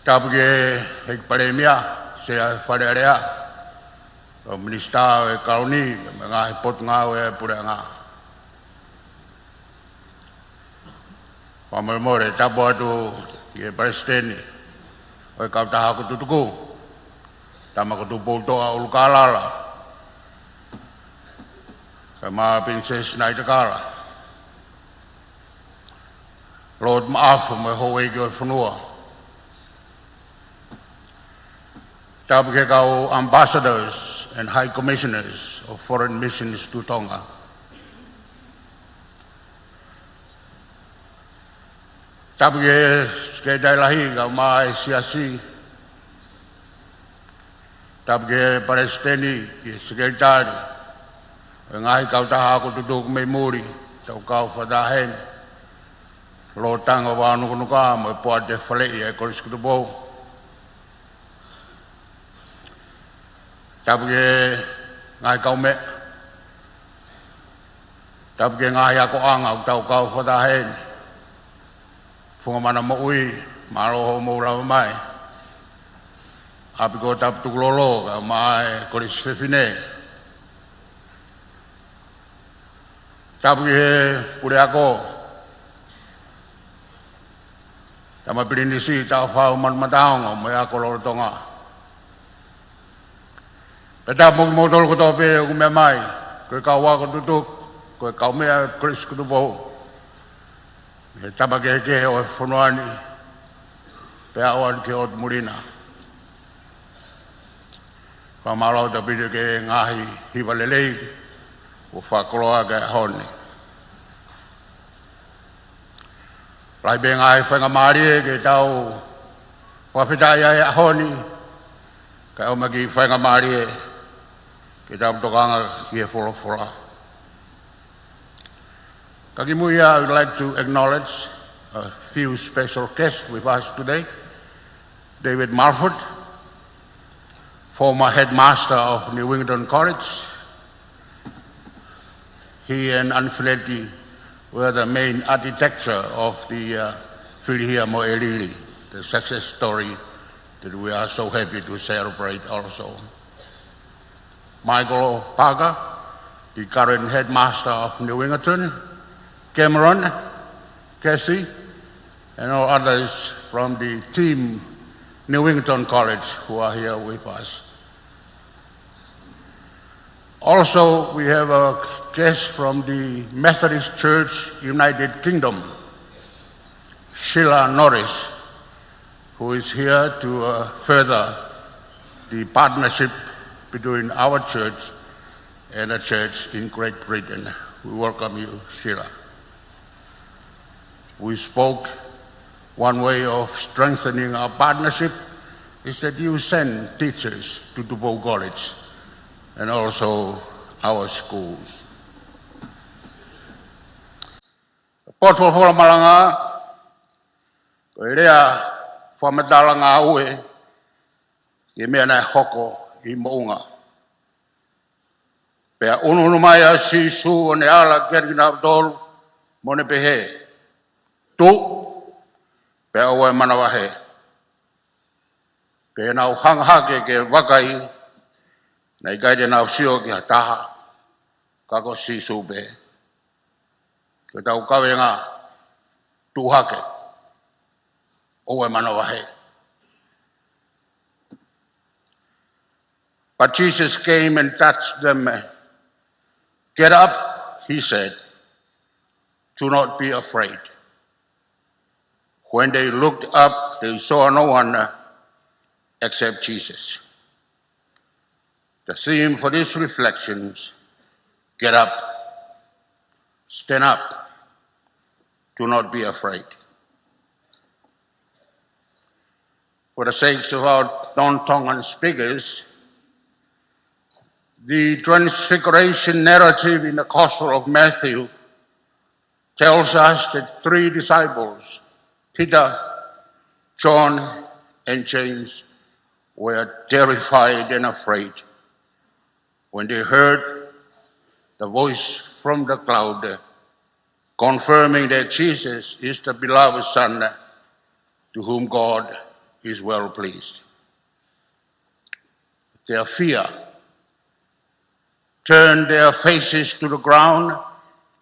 Tapu ki he ʻEiki Palēmia, Sea ʻo e Fale Alea, ʻo e Minisitā ʻo e Kalauni, mo e ngaahi potungāue ʻa e puleʻanga. Fakamolemole, tapu atu ki he Palesiteni ʻo e Kautaha Hako Tutuku, Tama ko Tupoutoʻa ʻUlukālala, kae ʻumaʻā Pilinisesi Naitakala, Lord Maʻafu mo e houʻeiki ʻo e fonua. Tapu ki he kau ambassadors and high commissioners of foreign missions to Tonga. Tapu ki he Sekelitali Lahi kae ʻumaʻā e Siasi. Tapu ki he Palesiteni, ki he Sekelitali, ʻo e ngaahi kautaha ako tutuku mei muli, tau kau fakataha heni, Lord Tanga Vāonukanuka mo e poate faleʻi ʻa e Kolisi ko Tupou. Tapu ki he ngaahi kaumeʻa. Tapu ki he ngaahi akoʻanga ʻoku tau kau fakataha heni. Funga mana moʻui, mālō hoʻomou lava mai. ʻApi ko Tapu Tukulolo, kae ʻumaʻā e Kolisi Fefine. Tapu ki he puleako, Tama Pilinisi, Taʻofaʻu Manumataongo, mo e ako lolotonga. Pea tapu mo kimoutolu kotoa pē ʻoku meʻa mai, ko e kau ako tutuku, ko e kaumeʻa Kolisi Kutupo, mo e tama kehekehe ʻo e fonua ni, pea ʻoku ʻalu ki he ʻotu muli na. Fakamālō atu ʻaupito ki he ngaahi hiva lelei kuo fakakoloa ki he ʻaho ni. Lahi pē ngaahi faingamālie ke tau fakafetaʻi ai he ʻaho ni, kae ʻumaʻā e faingamālie ke tau tokanga ki he folofola. Ka kimuʻa, I would like to acknowledge a few special guests with us today. David Mulford, former headmaster of New Wigginton College. He and Anfiletti were the main architecture of the, uh, Fili Hia mo e Lili, the success story that we are so happy to celebrate also. Michael Parker, the current headmaster of New Wigginton, Cameron, Cassie, and all others from the team New Wigginton College who are here with us. Also, we have a guest from the Methodist Church, United Kingdom, Sheila Norris, who is here to, uh, further the partnership between our church and a church in Great Britain. We welcome you, Sheila. We spoke, one way of strengthening our partnership is that you send teachers to Tupou College and also our schools. Potu folofola malanga, ko e lea fakamatala ngāue ki he meʻa naʻe hoko ʻi Moʻunga. Pea ʻunuʻunu mai ʻa Sīsū ʻo ne ala kiate kinautolu, mo ne pehē, "Tuʻu, pea ʻoua ʻe manavahē." Pea nau hanga hake ke vakai, naʻe ʻikai te nau sio ki ha taha, ka ko Sīsū pē. Ko ʻetau kavenga, tuʻu hake, ʻoua ʻe manavahē. But Jesus came and touched them. "Get up," he said. "Do not be afraid." When they looked up, they saw no one, uh, except Jesus. The theme for these reflections, get up, stand up, do not be afraid. For the sakes of our non-Tongan speakers, the transfiguration narrative in the Gospel of Matthew tells us that three disciples, Peter, John, and James, were terrified and afraid when they heard the voice from the cloud, confirming that Jesus is the beloved Son, to whom God is well pleased. Their fear turned their faces to the ground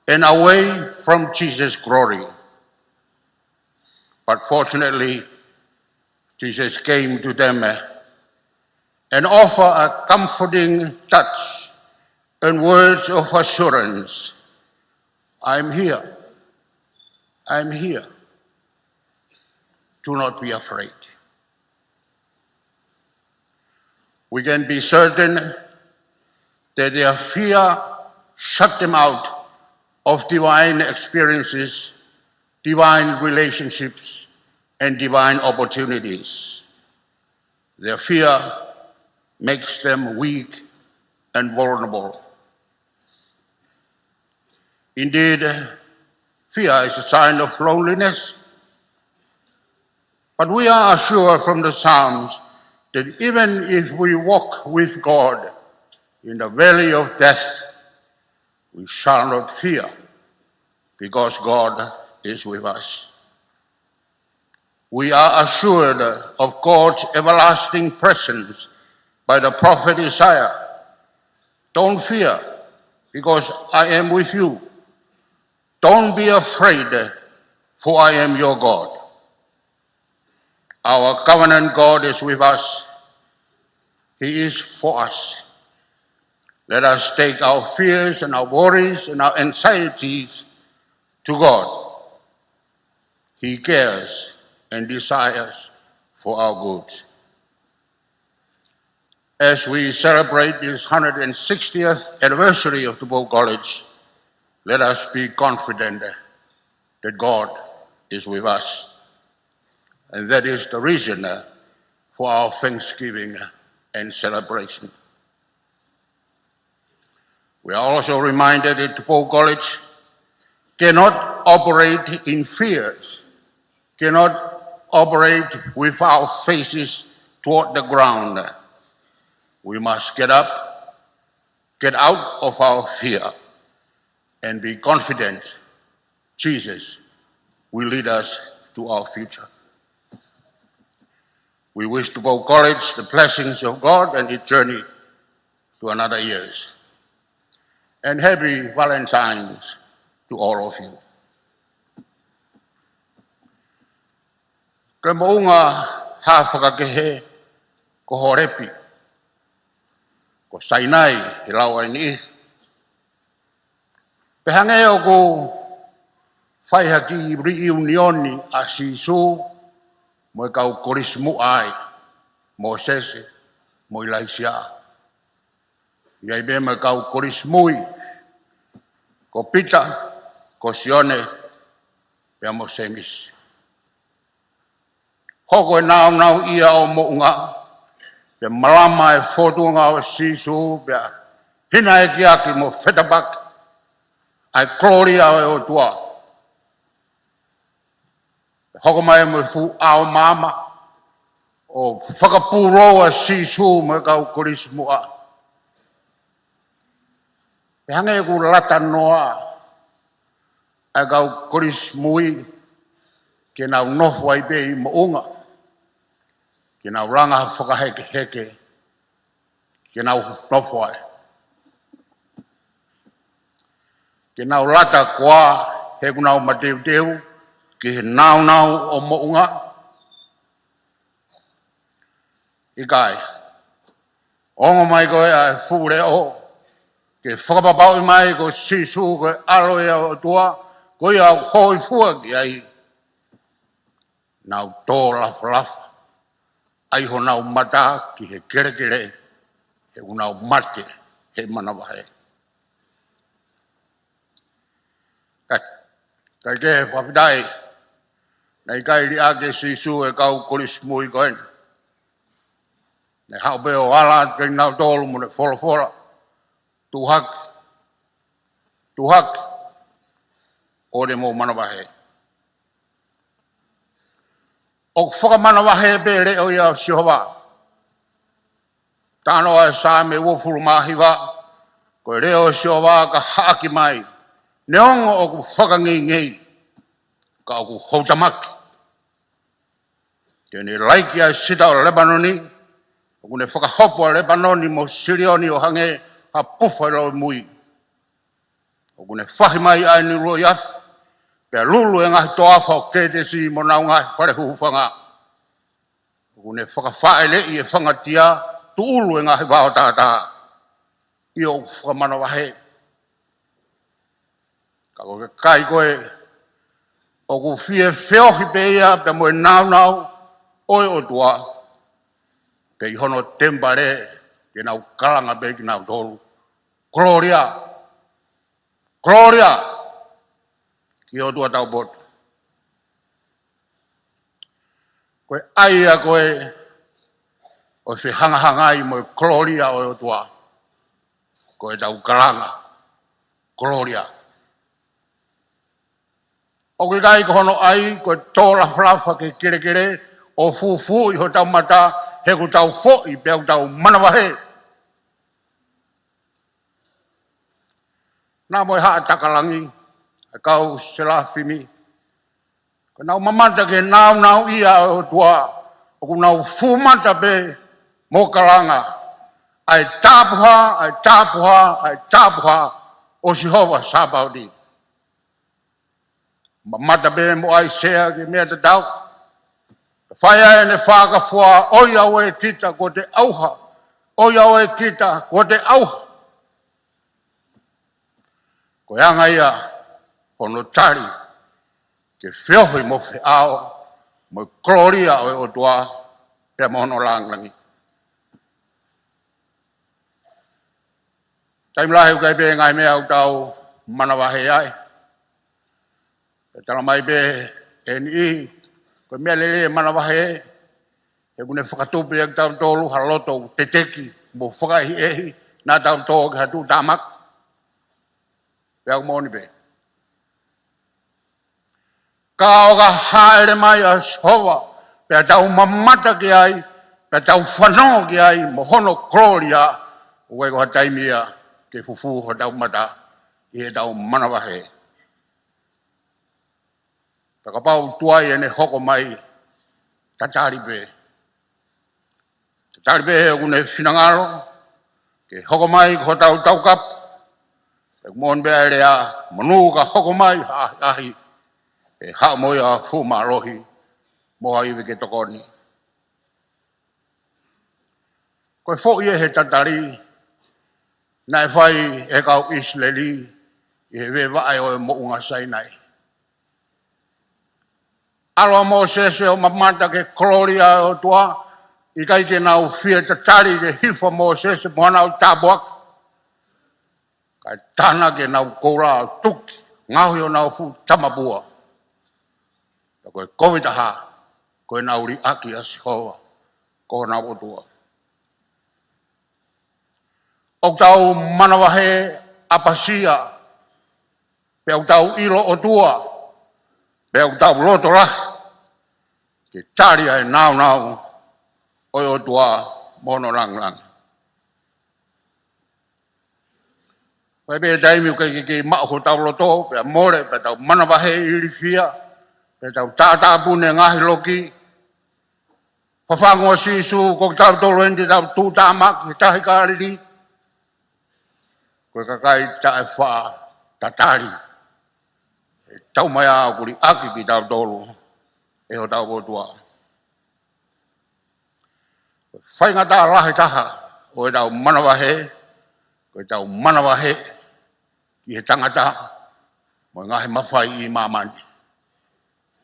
and away from Jesus' glory. But fortunately, Jesus came to them, uh, and offered a comforting touch and words of assurance. "I am here. I am here. Do not be afraid." We can be certain that their fear shut them out of divine experiences, divine relationships, and divine opportunities. Their fear makes them weak and vulnerable. Indeed, fear is a sign of loneliness. But we are assured from the Psalms that even if we walk with God in the valley of death, we shall not fear, because God is with us. We are assured of God's everlasting presence by the prophet Isaiah. "Don't fear, because I am with you. Don't be afraid, for I am your God." Our covenant God is with us. He is for us. Let us take our fears and our worries and our anxieties to God. He cares and desires for our good. As we celebrate this hundred and sixtieth anniversary of Tupou College, let us be confident that God is with us. And that is the reason, uh, for our thanksgiving and celebration. We are also reminded that Tupou College cannot operate in fears, cannot operate with our faces toward the ground. We must get up, get out of our fear, and be confident Jesus will lead us to our future. We wish Tupou College the blessings of God and its journey to another years. And happy Valentine's to all of you. Ko e moʻunga Hā Fakakehe ko Holepi, ko Sainai he lau ʻa e niʻihi. Pea hangē ʻoku fai ha kiʻi reunion ʻa Sīsū mo e kau kolisi muʻa ai, Mōsese mo ʻIlaisiā. ʻI ai pē mo e kau kolisi mui, ko Pita, ko Sione, pea mo Sēmisi. Hoko e nāunauʻia ʻo moʻunga, pea malama e fōtunga ʻo Sīsū, pea hinaekiaki mo fetapaki ʻa e kolōlia ʻo e ʻOtua. Pea hoko mai mo e fuʻu ʻao maama, ʻo fakapūlou ʻa Sīsū mo e kau kolisi muʻa. Pea hangē ʻoku lata noa ʻa e kau kolisi mui ke nau nofo ai pē ʻi moʻunga, ke nau langa ha fakahekeheke ke nau nofo ai, ke nau lata koā he ʻoku nau mateuteu ki he nāunau ʻo moʻunga. ʻIkai. Ongo mai ko ē ʻa e fuʻu leʻo ke fakapapauʻi mai ko Sīsū ko e ʻAlo ia ʻo e ʻOtua, ko ia ʻoku hōifua ki ai. Nau tō lafalafa ʻai honau mata ki he kelekele, he ʻoku nau mate he manavahē. Kae, kae kehe, fakafetaʻi, naʻe ʻikai liʻaki ʻe Sīsū e kau kolisi mui ko eni. Naʻe haʻu pē ʻo ala atu kiate kinautolu mo ne folofola, tuʻu hake, tuʻu hake, ʻoua te mou manavahē. ʻOku fakamanavahē pē leʻo ia ʻo Sihova. Talanoa e Saame uofulu mā hiva, ko e leʻo ʻo Sihova ka haʻaki mai, neongo ʻoku fakangeingei, ka ʻoku houtamaki. Te ne laiki ʻa e sita ʻo Lepanoni, ʻoku ne fakahopo ʻa Lepanoni mo Silioni ʻo hangē ha pufa ʻi loʻimui. ʻOku ne fahi mai ʻa e nilu ʻo e afi, pea lulu e ngaahi toafa ʻo Kētesi mo honau ngaahi fale hūfanga. ʻOku ne fakafāʻeleʻi e fangatia, tuʻulu e ngaahi vao tātā. ʻIo, ʻoku fakamanavahē. Ka ko e kakai ko ē ʻoku fie feohi pē ia pea mo e nāunau ʻo e ʻOtua, pea ʻi hono temipale ke nau kalanga pē kinautolu, "Kolōlia! Kolōlia ki he ʻOtua taupotu!" Ko e ʻai ia ko ē ʻo e fehangahangai mo e kolōlia ʻo e ʻOtua, ko ʻetau kalanga, "Kolōlia!" ʻOku ʻikai ko hono ʻai ko e tō lafalafa ki he kelekele ʻo fūfū ʻi hotau mata, he ʻoku tau foʻi pea ʻoku tau manavahē. Naʻa mo e haʻa takalangi, ʻa e kau selafimi, ko Nau mamata ki he nāunauʻia ʻo e ʻOtua, ʻoku nau fumata pē mo kalanga, ʻa e tapuhā, ʻa e tapuhā, ʻa e tapuhā ʻo Sihova Sāpaoti. Mamata pē mo ʻAisea ki he meʻa tatau. Fai ai ʻene fakafoa, ʻOiauē kita kuo te ʻauha, ʻoiauē kita kuo te ʻauha. Ko e anga ia hono tali ke feohi mo feʻao mo e kolōlia ʻo e ʻOtua pea mo hono lāngilangi. Taimi lahi ʻoku ʻi ai pē ngaahi meʻa ʻoku tau manavahē ai. Pea tala mai pē ʻe niʻihi, ko e meʻa lelei e manavahē, he ʻoku ne fakatupu ia kitautolu ha loto teteki mo fakaʻehiʻehi, naʻa tau tō ki ha tuʻutāmaki. Pea ʻoku moʻoni pē. Ka ʻo ka hāʻele mai ʻa Sihova, pea tau mamata ki ai, pea tau fanongo ki ai mo hono kolōlia, ʻoku ʻikai ko ha taimi ia ke fufū hotau mata ʻi heʻetau manavahē. Pea kapau ʻoku tuai ʻene hoko mai, tatali pē. Tatali pē he ʻoku ne finangalo ke hoko mai ko hotau taukapo. Pea ʻoku moʻoni pē ʻa e lea, monū ka hoko mai ha ʻahiʻahi, ʻe haʻu mo ia ha fuʻu mālohi mo ha ivi ke tokoni. Ko e foʻi ʻe he tatali naʻe fai ʻe he kau ʻIsileli ʻi he veʻe vaʻe ʻo e moʻunga Sainai. ʻAlu ʻa Mōsese ʻo mamata ki he kolōlia ʻo e ʻOtua, ʻikai ke nau fie tatali ke hifo ʻa Mōsese mo honau tāpuaki. Kae tānaki ʻenau koula ʻo tuki, ngaohi honau fuʻu tamapua. Pea ko e kovi taha, ko ʻenau liʻaki ʻa Sihova ko honau ʻOtua. ʻOku tau manavahē ʻapasia, pea ʻoku tau ʻilo ʻOtua, pea ʻoku tau loto lahi ke tali ʻa e nāunau ʻo e ʻOtua mo hono lāngilangi. Fai pē taimi ʻoku ʻikai ke kei maʻu hotau loto, pea mole, pea tau manavahē ilifia, pea tau tātāpuni e ngaahi loki. Fafangu ʻa Sīsū, ko kitautolu eni te tau tuʻutāmaki he tahi Kāleli. Ko e kakai taʻefaʻa tatali. ʻE tau mai ʻa ʻoku liʻaki kitautolu ʻe hotau ʻOtua. Faingataʻa lahi taha ʻo ʻetau manavahē, ko ʻetau manavahē ki he tangata mo e ngaahi mafai ʻi māmani.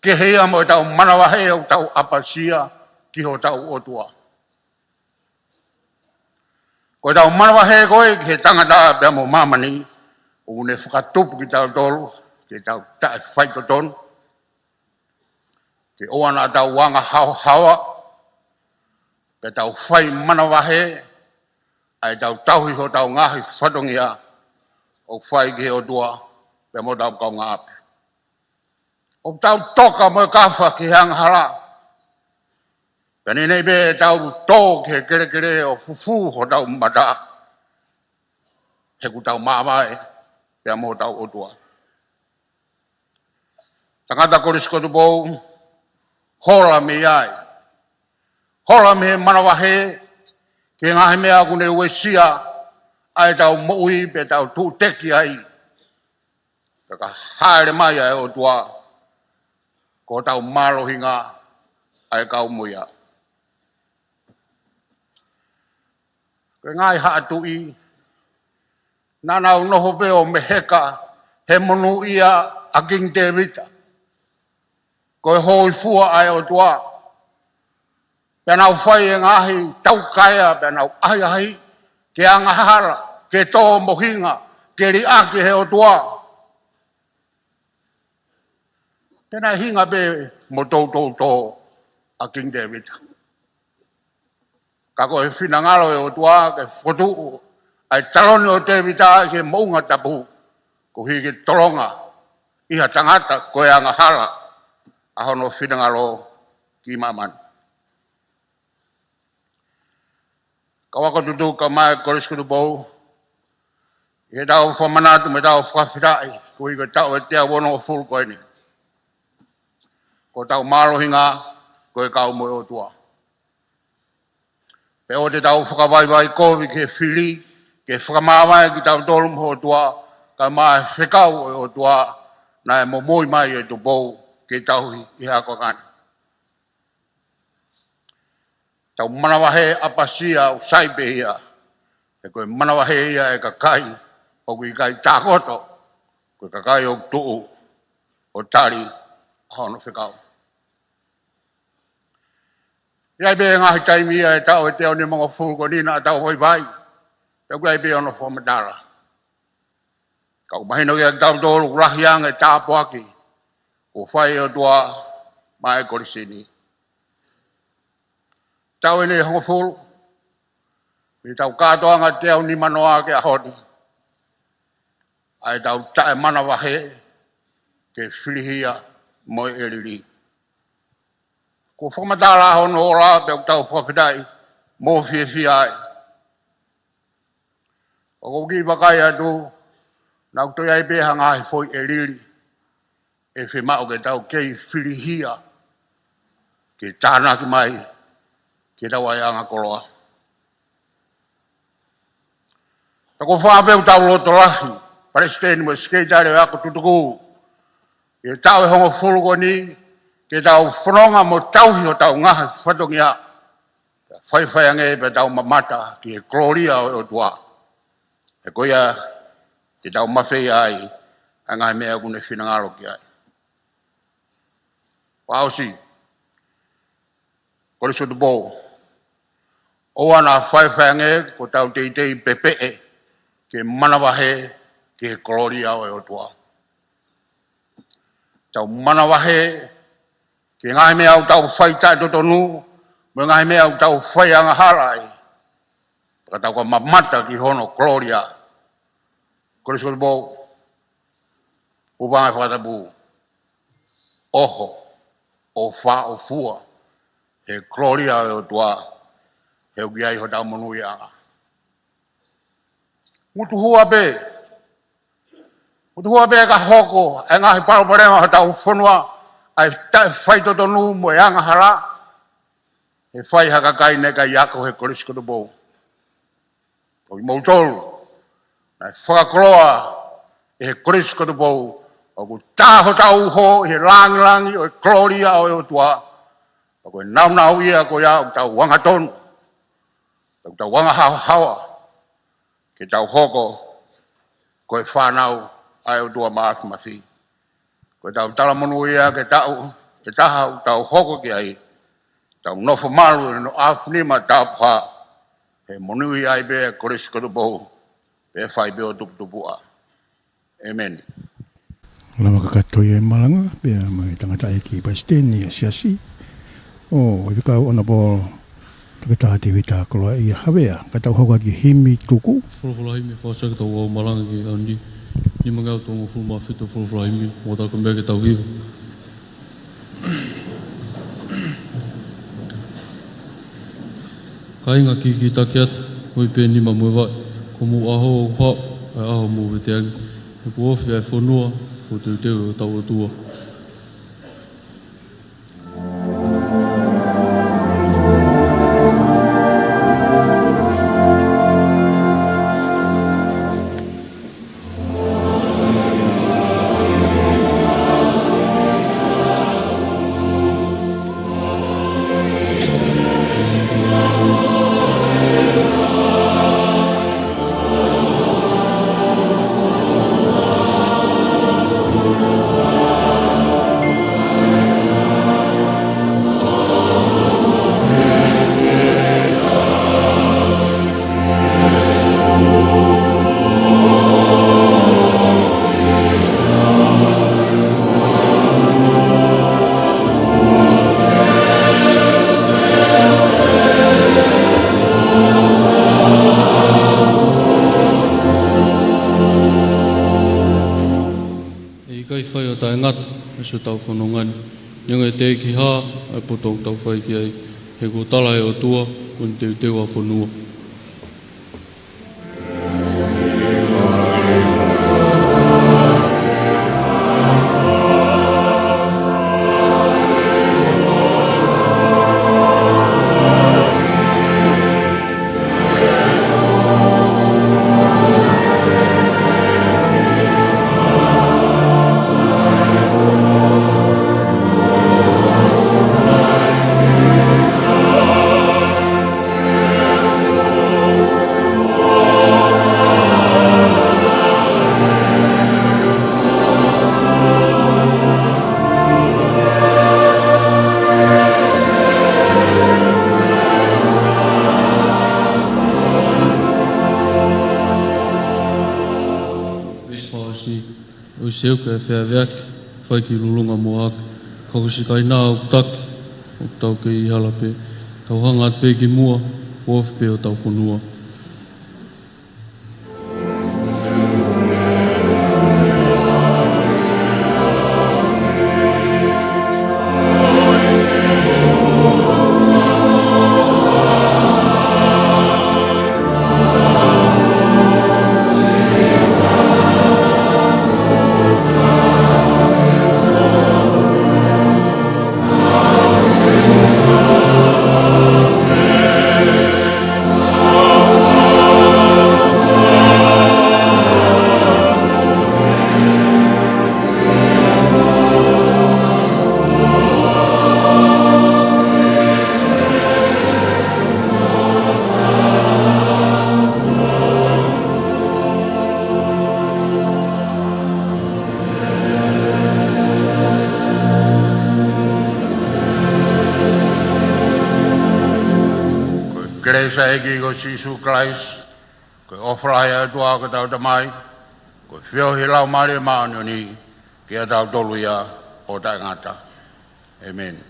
Kehe ia mo ʻetau manavahē ʻoku tau ʻapasia ki hotau ʻOtua. Ko ʻetau manavahē ko ē ki he tangata pea mo māmani, ʻoku ne fakatupu kitautolu ke tau taʻefaitotonu, ke ʻoua naʻa tau anga haohaoa, pea tau fai manavahē ʻa ʻetau tauhi hotau ngaahi fatongia ʻoku fai ki he ʻOtua pea mo hotau kaungāʻapi. ʻOku tau toka mo e kafa ki he angahala, pea neʻineʻi pē ʻetau tō ki he kelekele ʻo fufū hotau mata, he ʻoku tau māvae pea mo hotau ʻOtua. Tangata Kolisi ko Tupou, hola mei ai. Hola mei he manavahē ki he ngaahi meʻa ʻoku ne uesia ʻa ʻetau moʻui pea tau tuʻuteki ai. Pea ka hāʻele mai ʻa e ʻOtua, ko hotau mālohinga ʻa e kau mo ia. Ko e ngaahi haʻa tuʻi, naʻa nau nofo pē ʻo meheka he monūʻia ʻa Kingi Tēvita ko e hōifua ʻa e ʻOtua. Pea nau fai e ngaahi taukaea, pea nau ʻahiʻahi ke angahala, ke tō mo hinga, ke liʻaki he ʻOtua. Pea naʻe hinga pē mo toutou tō ʻa Kingi Tēvita. Ka ko e finangalo ʻo e ʻOtua ke fokotuʻu ʻa e taloni ʻo Tēvita ki he moʻunga tapu, koeʻuhi ke tolonga ʻi ha tangata ko e angahala ʻa hono finangalo ki māmani. Kau ako tutuku kae ʻumaʻā e Kolisi ko Tupou, ʻi heʻetau fakamanatu mo ʻetau fakafetaʻi, koeʻuhi ko e taʻu ʻe teau onongofulu ko eni. Ko hotau mālohinga ko e kau mo e ʻOtua. Pea ʻoua te tau fakavaivai kovi ki he fili ke fakamāvae kitautolu mo e ʻOtua, kae ʻumaʻā e fekau ʻo e ʻOtua naʻe momoi mai ʻe Tupou ke tauhi ʻi he ako ʻakani. Tau manavahē ʻapasia ʻoku sai pē ia, he ko e manavahē ia ʻa e kakai ʻoku ʻikai tākoto, ko e kakai ʻoku tuʻu ʻo tali ʻa hono fekau. ʻI ai pē ngaahi taimi ia he taʻu ʻe teau nimangofulu ko eni naʻa tau vaivai, pea ʻoku ʻi ai pē hono fakamatala. Ka ʻoku mahino kiate kitautolu ʻoku lahi ange e tāpuaki kuo fai ʻe he ʻOtua maʻa e Kolisi ni. Taʻu eni ʻe hongofulu, mei heʻetau kātoanga teau nimanoa ki he ʻaho ni, ʻa ʻetau taʻemanavahē ki he filihia mo e ʻelili. Kuo fakamatala hono ola pea ʻoku tau fakafetaʻi mo fiefia ai. ʻOku ou kiʻi vakai atu, naʻa ʻoku toe ʻi ai pē ha ngaahi foʻi ʻelili ʻe fiemaʻu ke tau kei filihia ke tānaki mai ki heʻetau ʻaiʻanga koloa. Pea ʻoku ou fakaʻamu pē ʻoku tau loto lahi, Palesiteni mo e Sekelitali ʻo e Ako Tutuku, ʻi he taʻu ʻe hongofulu ko eni, ke tau fononga mo tauhi hotau ngaahi fatongia, pea faifai ange pea tau mamata ki he kolōlia ʻo e ʻOtua. He ko ia te tau mafeia ai ʻa e ngaahi meʻa ʻoku ne finangalo ki ai. Fakaʻosi, Kolisi ko Tupou, ʻoua naʻa faifai ange kuo tau teitei pepeʻe ke manavahē ki he kolōlia ʻo e ʻOtua. Tau manavahē ki he ngaahi meʻa ʻoku tau fai taʻetotonu, mo e ngaahi meʻa ʻoku tau fai angahala ai, pea ka tau ka mamata ki hono kolōlia. Kolisi ko Tupou, ʻofa ange fakatapu, ʻoho, ʻofa, ʻofua he kolōlia ʻo e ʻOtua, he ʻoku ʻi ai hotau monūʻiaʻanga. Ngutuhua pē, ngutuhua pē ka hoko e ngaahi palopalema hotau fonua, ʻa e taʻefaitotonu mo e angahala, he fai ha kakai naʻe ʻikai ako he Kolisi ko Tupou. Ko kimoutolu naʻe fakakoloa ʻe he Kolisi ko Tupou, ʻoku tā hotau uho ʻi he langilangi ʻo e kolōlia ʻo e ʻOtua. Pea ko e nāunau ia ko ia ʻoku tau angatonu, ʻoku tau angahaohaoa ke tau hoko ko e fānau ʻa e ʻOtua Māfimafi. Ko ʻetau talamonū ia ke taʻu ʻe taha ʻoku tau hoko ki ai, tau nofo malu ʻi hono ʻaofinima tapuhā, he monūʻia ai pē ʻa e Kolisi ko Tupou, pea fai pē ʻo tuputupuʻa. ʻĒmeni. Lava kakato ia e malanga, pea mo e tangataʻeiki Palesiteni ʻa e Siasi, ʻa e Faifekau Honourable Toketā Tēvita Koloaʻia Havea, ka tau hoko atu ki he himi tuku. Folofola himi, fakaʻosi ʻetau malanga ki he ʻaho ni. Nimangeau tolungofulu mā fitu, folofola himi, mo tau ka mea ke tau hiva. Kāinga, kikitaki atu, ʻoi pē nima mo e vaʻe, ko homou ʻaho ʻoku haʻu, ʻa e ʻaho ʻoku mou veteange, he kuo ofi ʻa e fonua kuo teuteu ʻe hotau ʻOtua. ʻE ʻikai fai ʻo taʻengata ʻa siʻotau fononga ni, neongo e teʻeki hā ʻa e poto ʻoku tau fai ki ai, he kuo tala ʻe he ʻOtua kuo ne teuteu ʻa e fonua. Seuke e feaveaki, fai ki lulunga mo hake, ka ko siʻi kainā ʻoku taki, ʻoku tau kei hala pē, tau hanga atu pē ki muʻa, ʻoku ofi pē hotau fonua. Ko e kelesi ʻa e ʻEiki ko Sīsū Kalaisi, ko e ʻofa lahi ʻa e ʻOtua ko hotau Tamai, ko e feohi ʻa e Laumālie Māʻoniʻoni, kiate kitautolu ia ʻo taʻengata. ʻĒmeni.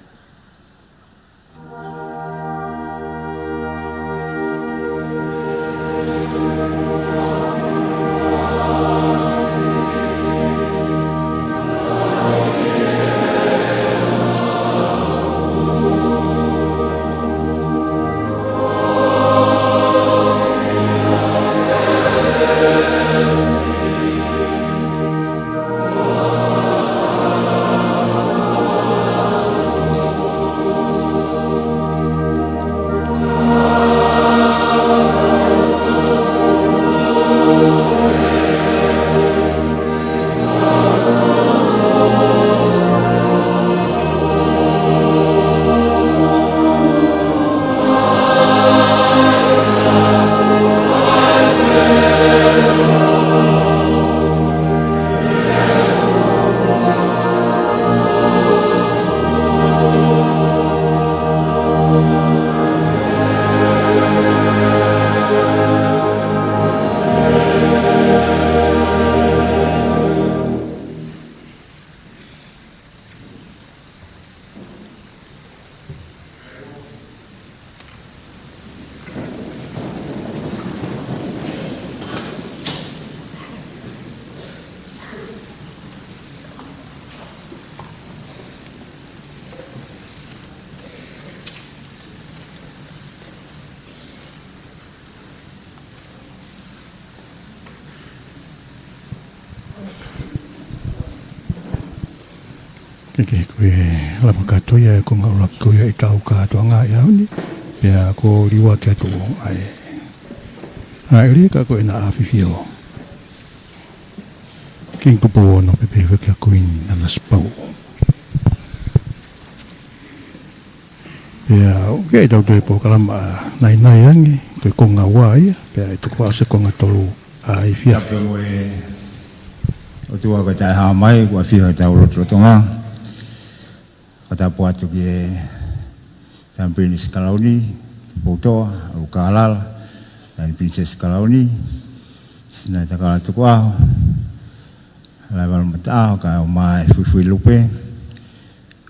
Ke ke ko e lava kātoa ia e konga ʻuluaki ko ia ʻetau kātoanga ʻi he ʻaho ni, pea ko e liuaki atu ʻa e, ʻa e leka ko ena ʻa ʻAfifio Kingi Tupou Ono pea pehē ki he Kuini Nanasipauʻu. Pea ʻoku ʻi ai ʻetau toe polokalama naʻinaʻi ange, ko e konga ua ia, pea ʻe tuku ʻa e konga tolu ʻa e efiafi. Tapu mo e ʻOtua ko e taʻehāmai, kuo ʻafio ʻi hotau lotolotonga. Fakatapu atu ki he Taʻahine Pilinisi Kalauni, Tupoutoʻa, ʻUlukālala, Taʻahine Pilinisesi Kalauni, Sina Takala Tukuʻaho, Laivalu Mataʻaho, kae ʻumaʻā e Fuifui Lupe.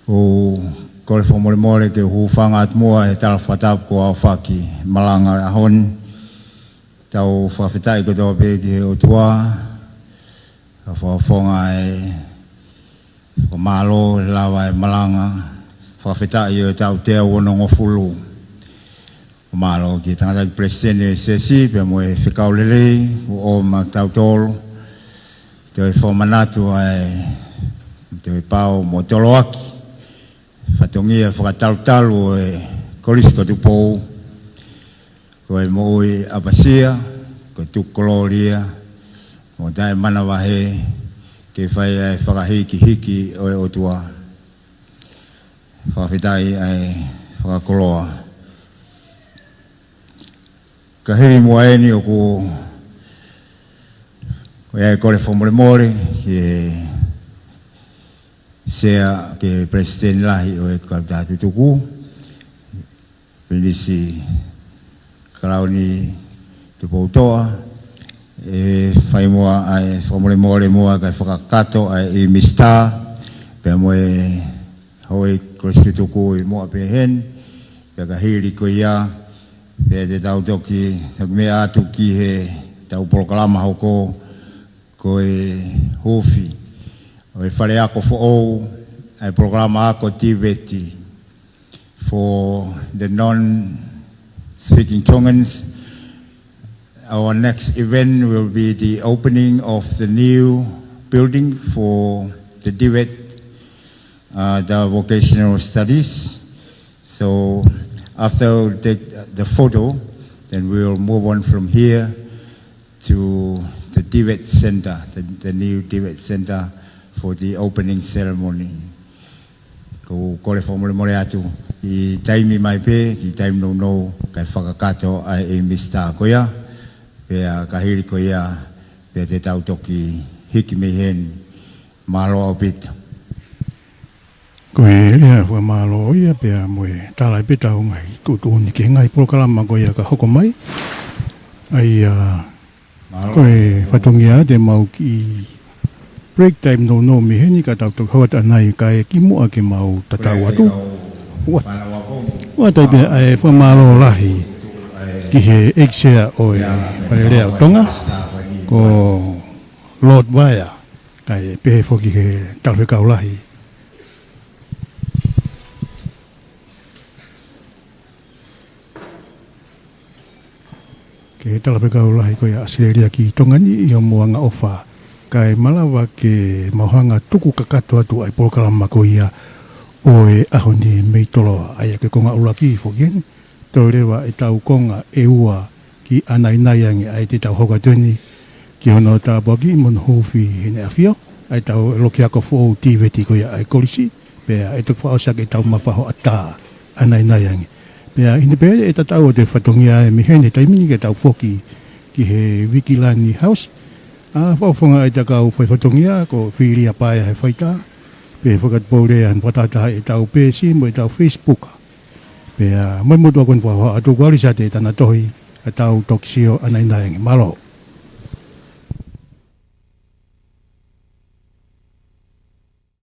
ʻOku ou kole fakamolemole ke u hūfanga atu muʻa he tala fakatapu kuo aofaki he malanga ʻo e ʻaho ni. Tau fakafetaʻi kotoa pē ki he ʻOtua, ka fakafofonga e fakamālō he lava e malanga fakafetaʻi ʻo e taʻu teau onongofulu. Mālō ki he tangataʻeiki palesiteni ʻo e siasi pea mo e fekau lelei, ʻo ʻomai kitautolu. Toe fakamanatu ai, toe pau mo toloaki fatongia fakatalutalu ʻo e Kolisi ko Tupou. Ko e moʻui ʻapasia, ko e tuku kolōlia, mo taʻemanavahē, ke fai ai e fakahīkihiki ʻo e ʻOtua. Fakafetaʻi ʻa e fakakoloa. Ka hili muʻa eni ʻoku, ʻoku ou kole fakamolemole ki he Sea, ki he Palesiteni Lahi ʻo e Kautaha Tutuku, Pilinisi Kalauni Tupoutoʻa, ʻE fai muʻa ʻa e fakamolemole muʻa kae fakakakato ʻa e ʻi Misitā, pea mo e houʻeiki kolisi tutuku ʻi muʻa pē heni, pea ka hili ko ia, pea te tau toki, toki meʻa atu ki he tau polokalama hoko, ko e huufi ʻo e faleako foʻou, ʻa e polokalama ako TVET. For the non-speaking Tongans, our next event will be the opening of the new building for the TVET, uh, the vocational studies. So after the, the photo, then we'll move on from here to the TVET Center, the, the new TVET Center for the opening ceremony. Ko u kole fakamolemole atu ʻi taimi mai pē, ʻi taimi nounou, kae fakakakato ʻa e Misitā ko ia, pea ka hili ko ia, pea te tau toki hiki mei heni. Mālō ʻaupito. Ko e lea fakamālō ia pea mo e tala pē tau ngaahi tuʻutuʻuni ki he ngaahi polokalama ko ia ka hoko mai. ʻA ia, ko e fatongia te mau kiʻi break time nounou mei heni ka tau toki hou atu ʻanai kae kimuʻa ke mau tatau atu. Ua, ua tai pē ʻa e fakamālō lahi ki he ʻEiki Sea ʻo e Fale Alea ʻo Tonga, ko Lord Vaea, kae pehē foki he talafekau lahi. Ki he talafekau lahi ko ia ʻAositelēlia ki Tonga ni ʻi hoʻomo angaʻofa, kae malava ke mau hanga tuku kakato atu ʻa e polokalama ko ia ʻo e ʻaho ni mei Toloa, ʻa ia ko e konga ʻuluaki foki eni, toe leva ʻetau konga ʻe ua ki ʻAnainaiange, ʻa ia te tau hoko atu eni ki hono tāpuakiʻi mo hono huufi ʻe heʻene ʻAfio ʻa ʻetau loki ako foʻou TVET ko ia ʻa e kolisi, pea ʻe toki fakaʻosi ʻaki ʻetau mafaho ʻatā ʻAnainaiange. Pea ʻi heʻene pehē ʻe tatau atu e fatongia ʻe mei heni he taimi ni ke tau foki ki he Vikilani House. ʻA, fakafofonga ʻa e kau fai fatongia ko Filia Paea he faitā, pea fakatupou leva hono fakatahataha ʻetau peesi mo ʻetau Facebook. Pea mo e motuʻa ko eni fakahoha atu ko ʻAlisa Te Tanatohi, ka tau toki sio ʻAnainaiange. Mālō.